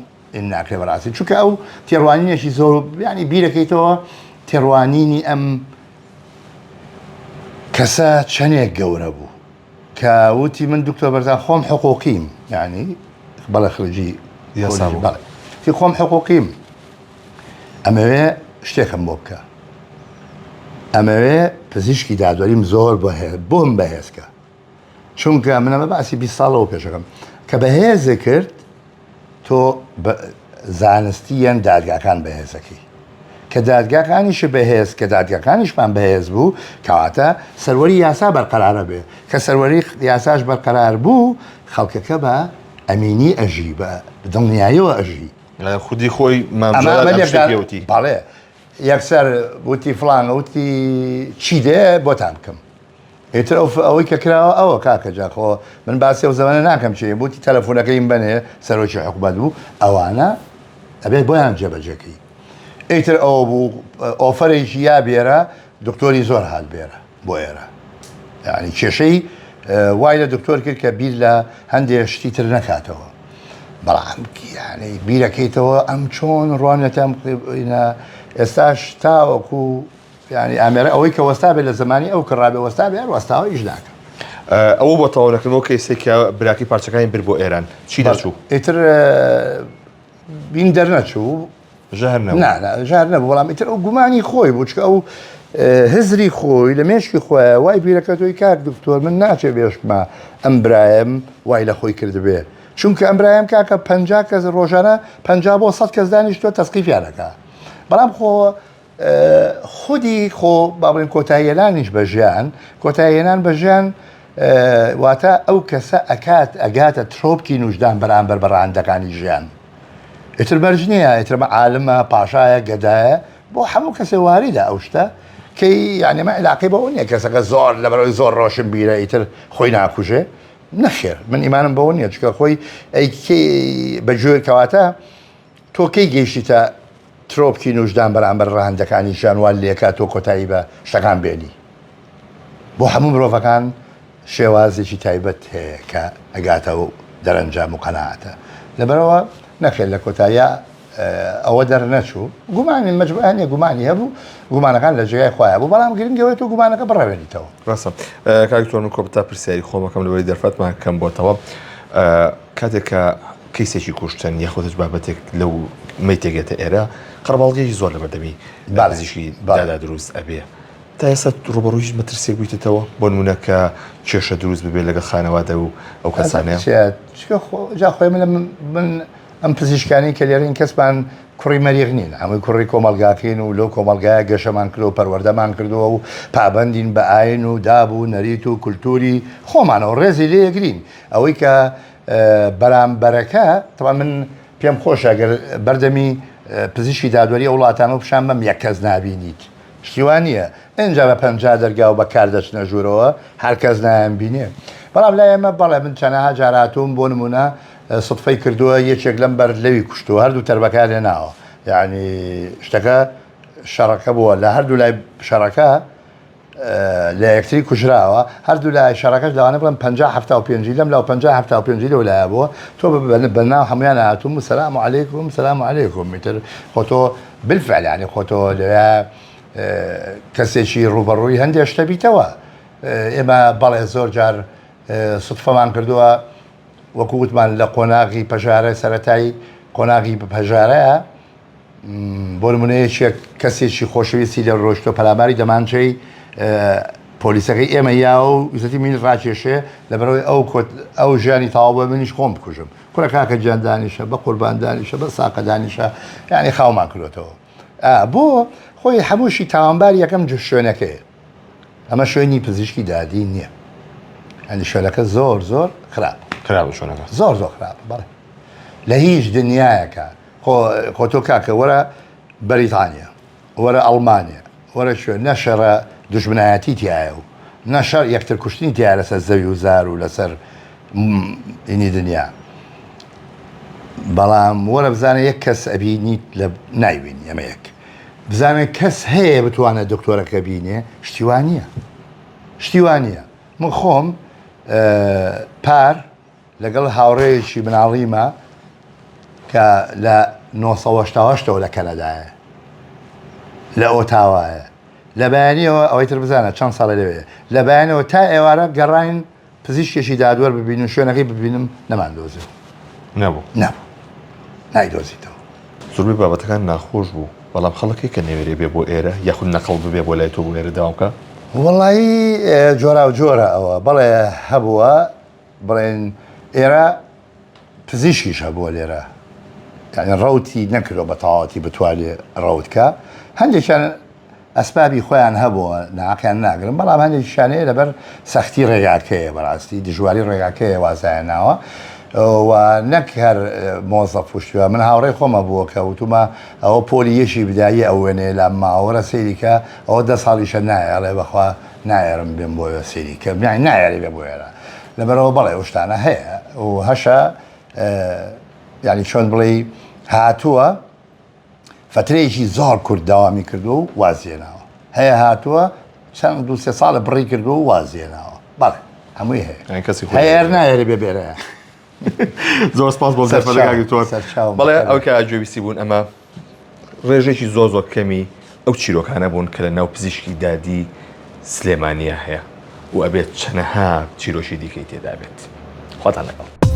S2: ناکرێ بەڕاستی چونکە ئەو تێڕوانینێکی زۆر ینی بیرەکەیتەوە تێڕوانینی ئەم کەسە چەندێک گەورە بوو کە وتی من دکتۆر بەرزان خۆم حقوقیم ینی بەڵێ خرجی
S1: یاسا بوو.
S2: بەڵێ تی خۆم حقوقیم ئەمەوێ شتێکم بۆ بکە ئەمەوێ پزیشکی دادوەریم زۆر بەهێ بۆم بەهێزکە چونکە من ئەمە باسی 20 ساڵەوە پێشەکەم کە بەهێزە کرد تۆ زانستییەن دادگاکان بەهێزەکەی کە دادگاکانیش بەهێز کە دادگاکانیشمان بەهێز بوو کەواتە سەروەری یاسا بەرقەرارە بێ کە سەروەری یاساش بەرقەرار بوو خەڵکەکە بە ئەمینی ئەژی بە دڵنیایەوە ئەژی
S1: خودی خۆی مام جەلال ئەم شتەی پێ وتی.
S2: بەڵێ. یەکسەر وتی فڵان وتی چی دێ بۆتان بکەم ئیتر ئەو ئەوەی کە کراوە ئەوە کاکە جا خۆ من باسی ئەو زەمەنە ناکەم چێ بوتی تەلەفۆنەکەیم بەنێ سەرۆکی حکومەت بوو ئەوانە ئەبێت بۆیان جێبەجێکەی ئیتر ئەوە بوو ئۆفەرێکی یا بێرە دکتۆری زۆر هات بێرە بۆ ئێرە یعنی کێشەی وای لە دکتۆر کرد کە بیر لە هەندێک شتی تر نەکاتەوە بەڵام یعنی بیرەکەیتەوە ئەم چۆن ڕوانەتەم ئێستاش تاوەکو یانی ئامێرە ئەوەی کە وەستا بێت لە زمانی ئەو کڕابێ وەستا بێ هەر وەستاوە ئیش ناکە.
S1: ئەوە بۆ تەواو نەکردنەوە کەیسێک کە براکەی پارچەکانی برد بۆ ئێران چی دەرچوو؟
S2: ئیتر بین دەرنەچوو
S1: ژەهر نەبوو
S2: نا نا ژەهر نەبوو بەڵام ئیتر ئەو گومانی خۆی بوو چکە ئەو هزری خۆی لە مێشکی خۆیان وای بیرەکەتەوەی کاک دکتۆر من ناچێ بێشکمە ئەم برایم وای لە خۆی کردبێ چونکە ئەم برایم کاکە 50 کەس ڕۆژانە 50 بۆ 100 کەس دانیشتووە تەسقیفیانەکە بەڵام خۆ خودی خۆ با بڵێین کۆتاییهێنانیش بە ژیان، کۆتاییهێنان بە ژیان واتە ئەو کەسە ئەکات ئەگاتە ترۆپکی نوژدان بەرامبەر بە ڕەهەندەکانی ژیان. ئیتر مەرج نییە ئیتر ئەمە عالمە، پاشایە، گەدایە، بۆ هەموو کەسێ واریدە ئەو شتە کەی یانی ئەمە عیلاقەی بەوە نییە کەسەکە زۆر لەبەرئەوەی زۆر ڕۆشنبیرە ئیتر خۆی ناکوژێ نەخێر من ئیمانم بەوە نییە چونکە خۆی ئەی کەی بە گوێ کەواتە تۆ کەی گەیشتیتە ترۆپکی نوژدان بەرامبەر ڕەهەندەکانی ژیان وا لێکا تۆ کۆتایی بە شتەکان بێنی. بۆ هەموو مرۆڤەکان شێوازێکی تایبەت هەیە کە ئەگاتە ئەو دەرەنجام و قەناعەتە. لەبەرئەوە نەخێر لە کۆتاییا ئەوە دەرنەچوو. گومانی مەجبوور هەنێ گومانی هەبوو، گومانەکان لە جێگای خۆیان بوو، بەڵام گرنگ ئەوەیە تۆ گومانەکە بڕەوێنیتەوە.
S1: ڕاستە کاک دکتۆر من کۆتا پرسیاری خۆم ئەکەم لەبەرئەوەی دەرفەتمان کەم بۆتەوە. کاتێک کە کەیسێکی کوشتن یاخود هیچ بابەتێک لەو مەیتێک یەتە ئێرە قەرەباڵغیەکی زۆر لەبەردەمی پزیشکی دادا دروست ئەبێ تا ئێستا ڕوبەڕووی هیچ مەترسیەک بوویتەوە بۆ نمونە کە کێشە دروست ببێت لەگەڵ خانەوادە و ئەو کەسانە
S2: جا خۆی من من ئەم پزیشکانی کە لێرین کەسمان کوڕی مەریخ نین هەمووی کوڕی کۆمەلگاکەین و لەو کۆمەلگایە گەشەمان کردو پەروەردەمان کردووە و پابندین بە ئاین و داب و نەریت و کولتوری خۆمانەوە ڕێزی لێگرین ئەوەی کە بەرامبەرەکە تەبعەن من پێم خۆشە گەر بەردەمی پزیشکی دادوەری ئەو وڵاتانە و پیشان بەم یەک کەس نابینیت شتی وا نییە ئینجا بە پەنجا دەرگا و بە کار دەچنە ژوورەوە هەر کەس نایان بینێ بەڵام لای ئێمە بەڵێ من چەنەها جار هاتووم بۆ نمونە سوتفەی کردووە یەکێک لەم بەر لەوی کوشتووە هەردوو تەربەکان هێناوە یعنی شتەکە شەڕەکە بووە لە هەردوو لای شەڕەکە لە یەکتری کوژراوە هەردوو لای شەڕەکەش لەوانە بڵێم 50 75 لەم لاو 50 75 لەو لایە بووە تۆ بە ناو هەمویان هاتووم و سەلام عەلەیکم سەلام عەلەیکم ئیتر خۆ تۆ بالفعل یعنی خۆ تۆ لەوێ کەسێکی ڕووبەڕووی هەندێک شتە بیتەوە ئێمە بەڵێ زۆر جار سوتفەمان کردووە وەکو وتمان لە قۆناغی پەژارە سەتایی قۆناغی پەژارەیە بۆ نمونە یەکێک کەسێکی خۆشەویستی لە ڕۆشتۆ پەلاماری دەمانچەی پۆلیسەکەی ئێمە یاوە و ویستی من ڕاکێشێ لەبەرەوەی ئەو کۆت ئەو ژیانی تەواو بە منیش خۆم بکوژم کوڕە کاکە گیان دانیشە بە قوربان دانیشە بە ساقە دانیشە یعنی خاومان کردوێتەوە بۆ خۆی هەمووشی تاوانبار یەکەم جو شوێنەکەیە ئەمە شوێنی پزیشکی دادی نییە ئەنی شوێنەکە زۆر زۆر خراپ
S1: خراپ شوێنەکە
S2: زۆر زۆر خراپ بەڵێ لە هیچ دنیایەکە خۆ خۆ تۆ کاکە وەرە بەریتانیا وەرە ئەڵمانیا وەرە کوێ نە شەڕە دوژمنایەتی تایە و نە شەڕ یەکتر کوشتنی تایە لەسەر زەوی و زار و لەسەر ئینی دنیا بەڵام وەرە بزانە یەک کەس ئەبینیت لە نایبینی ئەمە یەک بزانە کەس هەیە بتوانێت دکتۆرەکە بینێ شتی وا نییە شتی وا نییە من خۆم پار لەگەڵ هاوڕێیەکی مناڵیمە کە لە 988 ەوە لە کەنەدایە لە ئۆتاوایە لە بەیانیەوە ئەوەی تر بزانە چەند ساڵە لەوێ لە بەیانەوە تا ئێوارە گەڕاین پزیشکێکی دادوەر ببینم شوێنەکەی ببینم نەمان دۆزیەوە
S1: نەبوو
S2: نەبوو نایدۆزیتەوە
S1: زۆربەی بابەتەکان ناخۆش بوو بەڵام خەڵک کە نەوێرێ بێ بۆ ئێرە یاخود نەقڵ ببێ بۆ لای تۆ بۆ ئێرە داوام بکە
S2: وەڵایی جۆراوجۆرە ئەوە بەڵێ هەبووە بڵێن ئێرە پزیشکیش هەبووە لێرە یعنی ڕوتی نەکردوە بە تەواوەتی بتوانێ ڕەوت کە هەندێکیان ئەسبابی خۆیان هەبووە ناقیان ناگرم بەڵام هەندێکیشان هەیە لەبەر سەختی ڕێگاکەیە بەڕاستی دژواری ڕێگاکەیە وازایان ناوە. و نەک هەر مۆزەف کوشتوە من هاوڕێی خۆمە بووە کە وتومە ئەوە پۆلی یەکی بداییە ئەو وێنەیە لام ماوە وەرە سەیری کە ئەوە دە ساڵیشە نایە ئەڵێ بەخوا نایەرم بێم بۆ وێ سەیری کەم یانی نایەرێ بێ بۆ ئێرە لەبەرەوە بەڵێ ئەو شتانە هەیە و هەشە یانی چۆن بڵێی هاتووە فترەیەکی زۆر کورت داوامی کردووە و وازێناوە هەیە هاتووە چەند دوو سێ ساڵە بڕی کردووە و وازێناوە بەڵێ هەمووی هەیە
S1: یانی کەسی خۆی
S2: هەیە هەر نایەرێ بێ بێرەیە
S1: زۆر سپاس بۆ
S2: سەرچاو،
S1: زەرفەکە کاک دکتۆر
S2: سەرچاوم.
S1: بەڵێ ئەو کە گوێبیستی بوون ئەمە ڕێژێکی زۆر زۆر کەمی ئەو چیرۆکانە بوون کە لە ناو پزیشکی دادی سلێمانیە هەیە و ئەبێت چەنەها چیرۆکی دیکەی تێدا بێت خواتان لەگەڵ.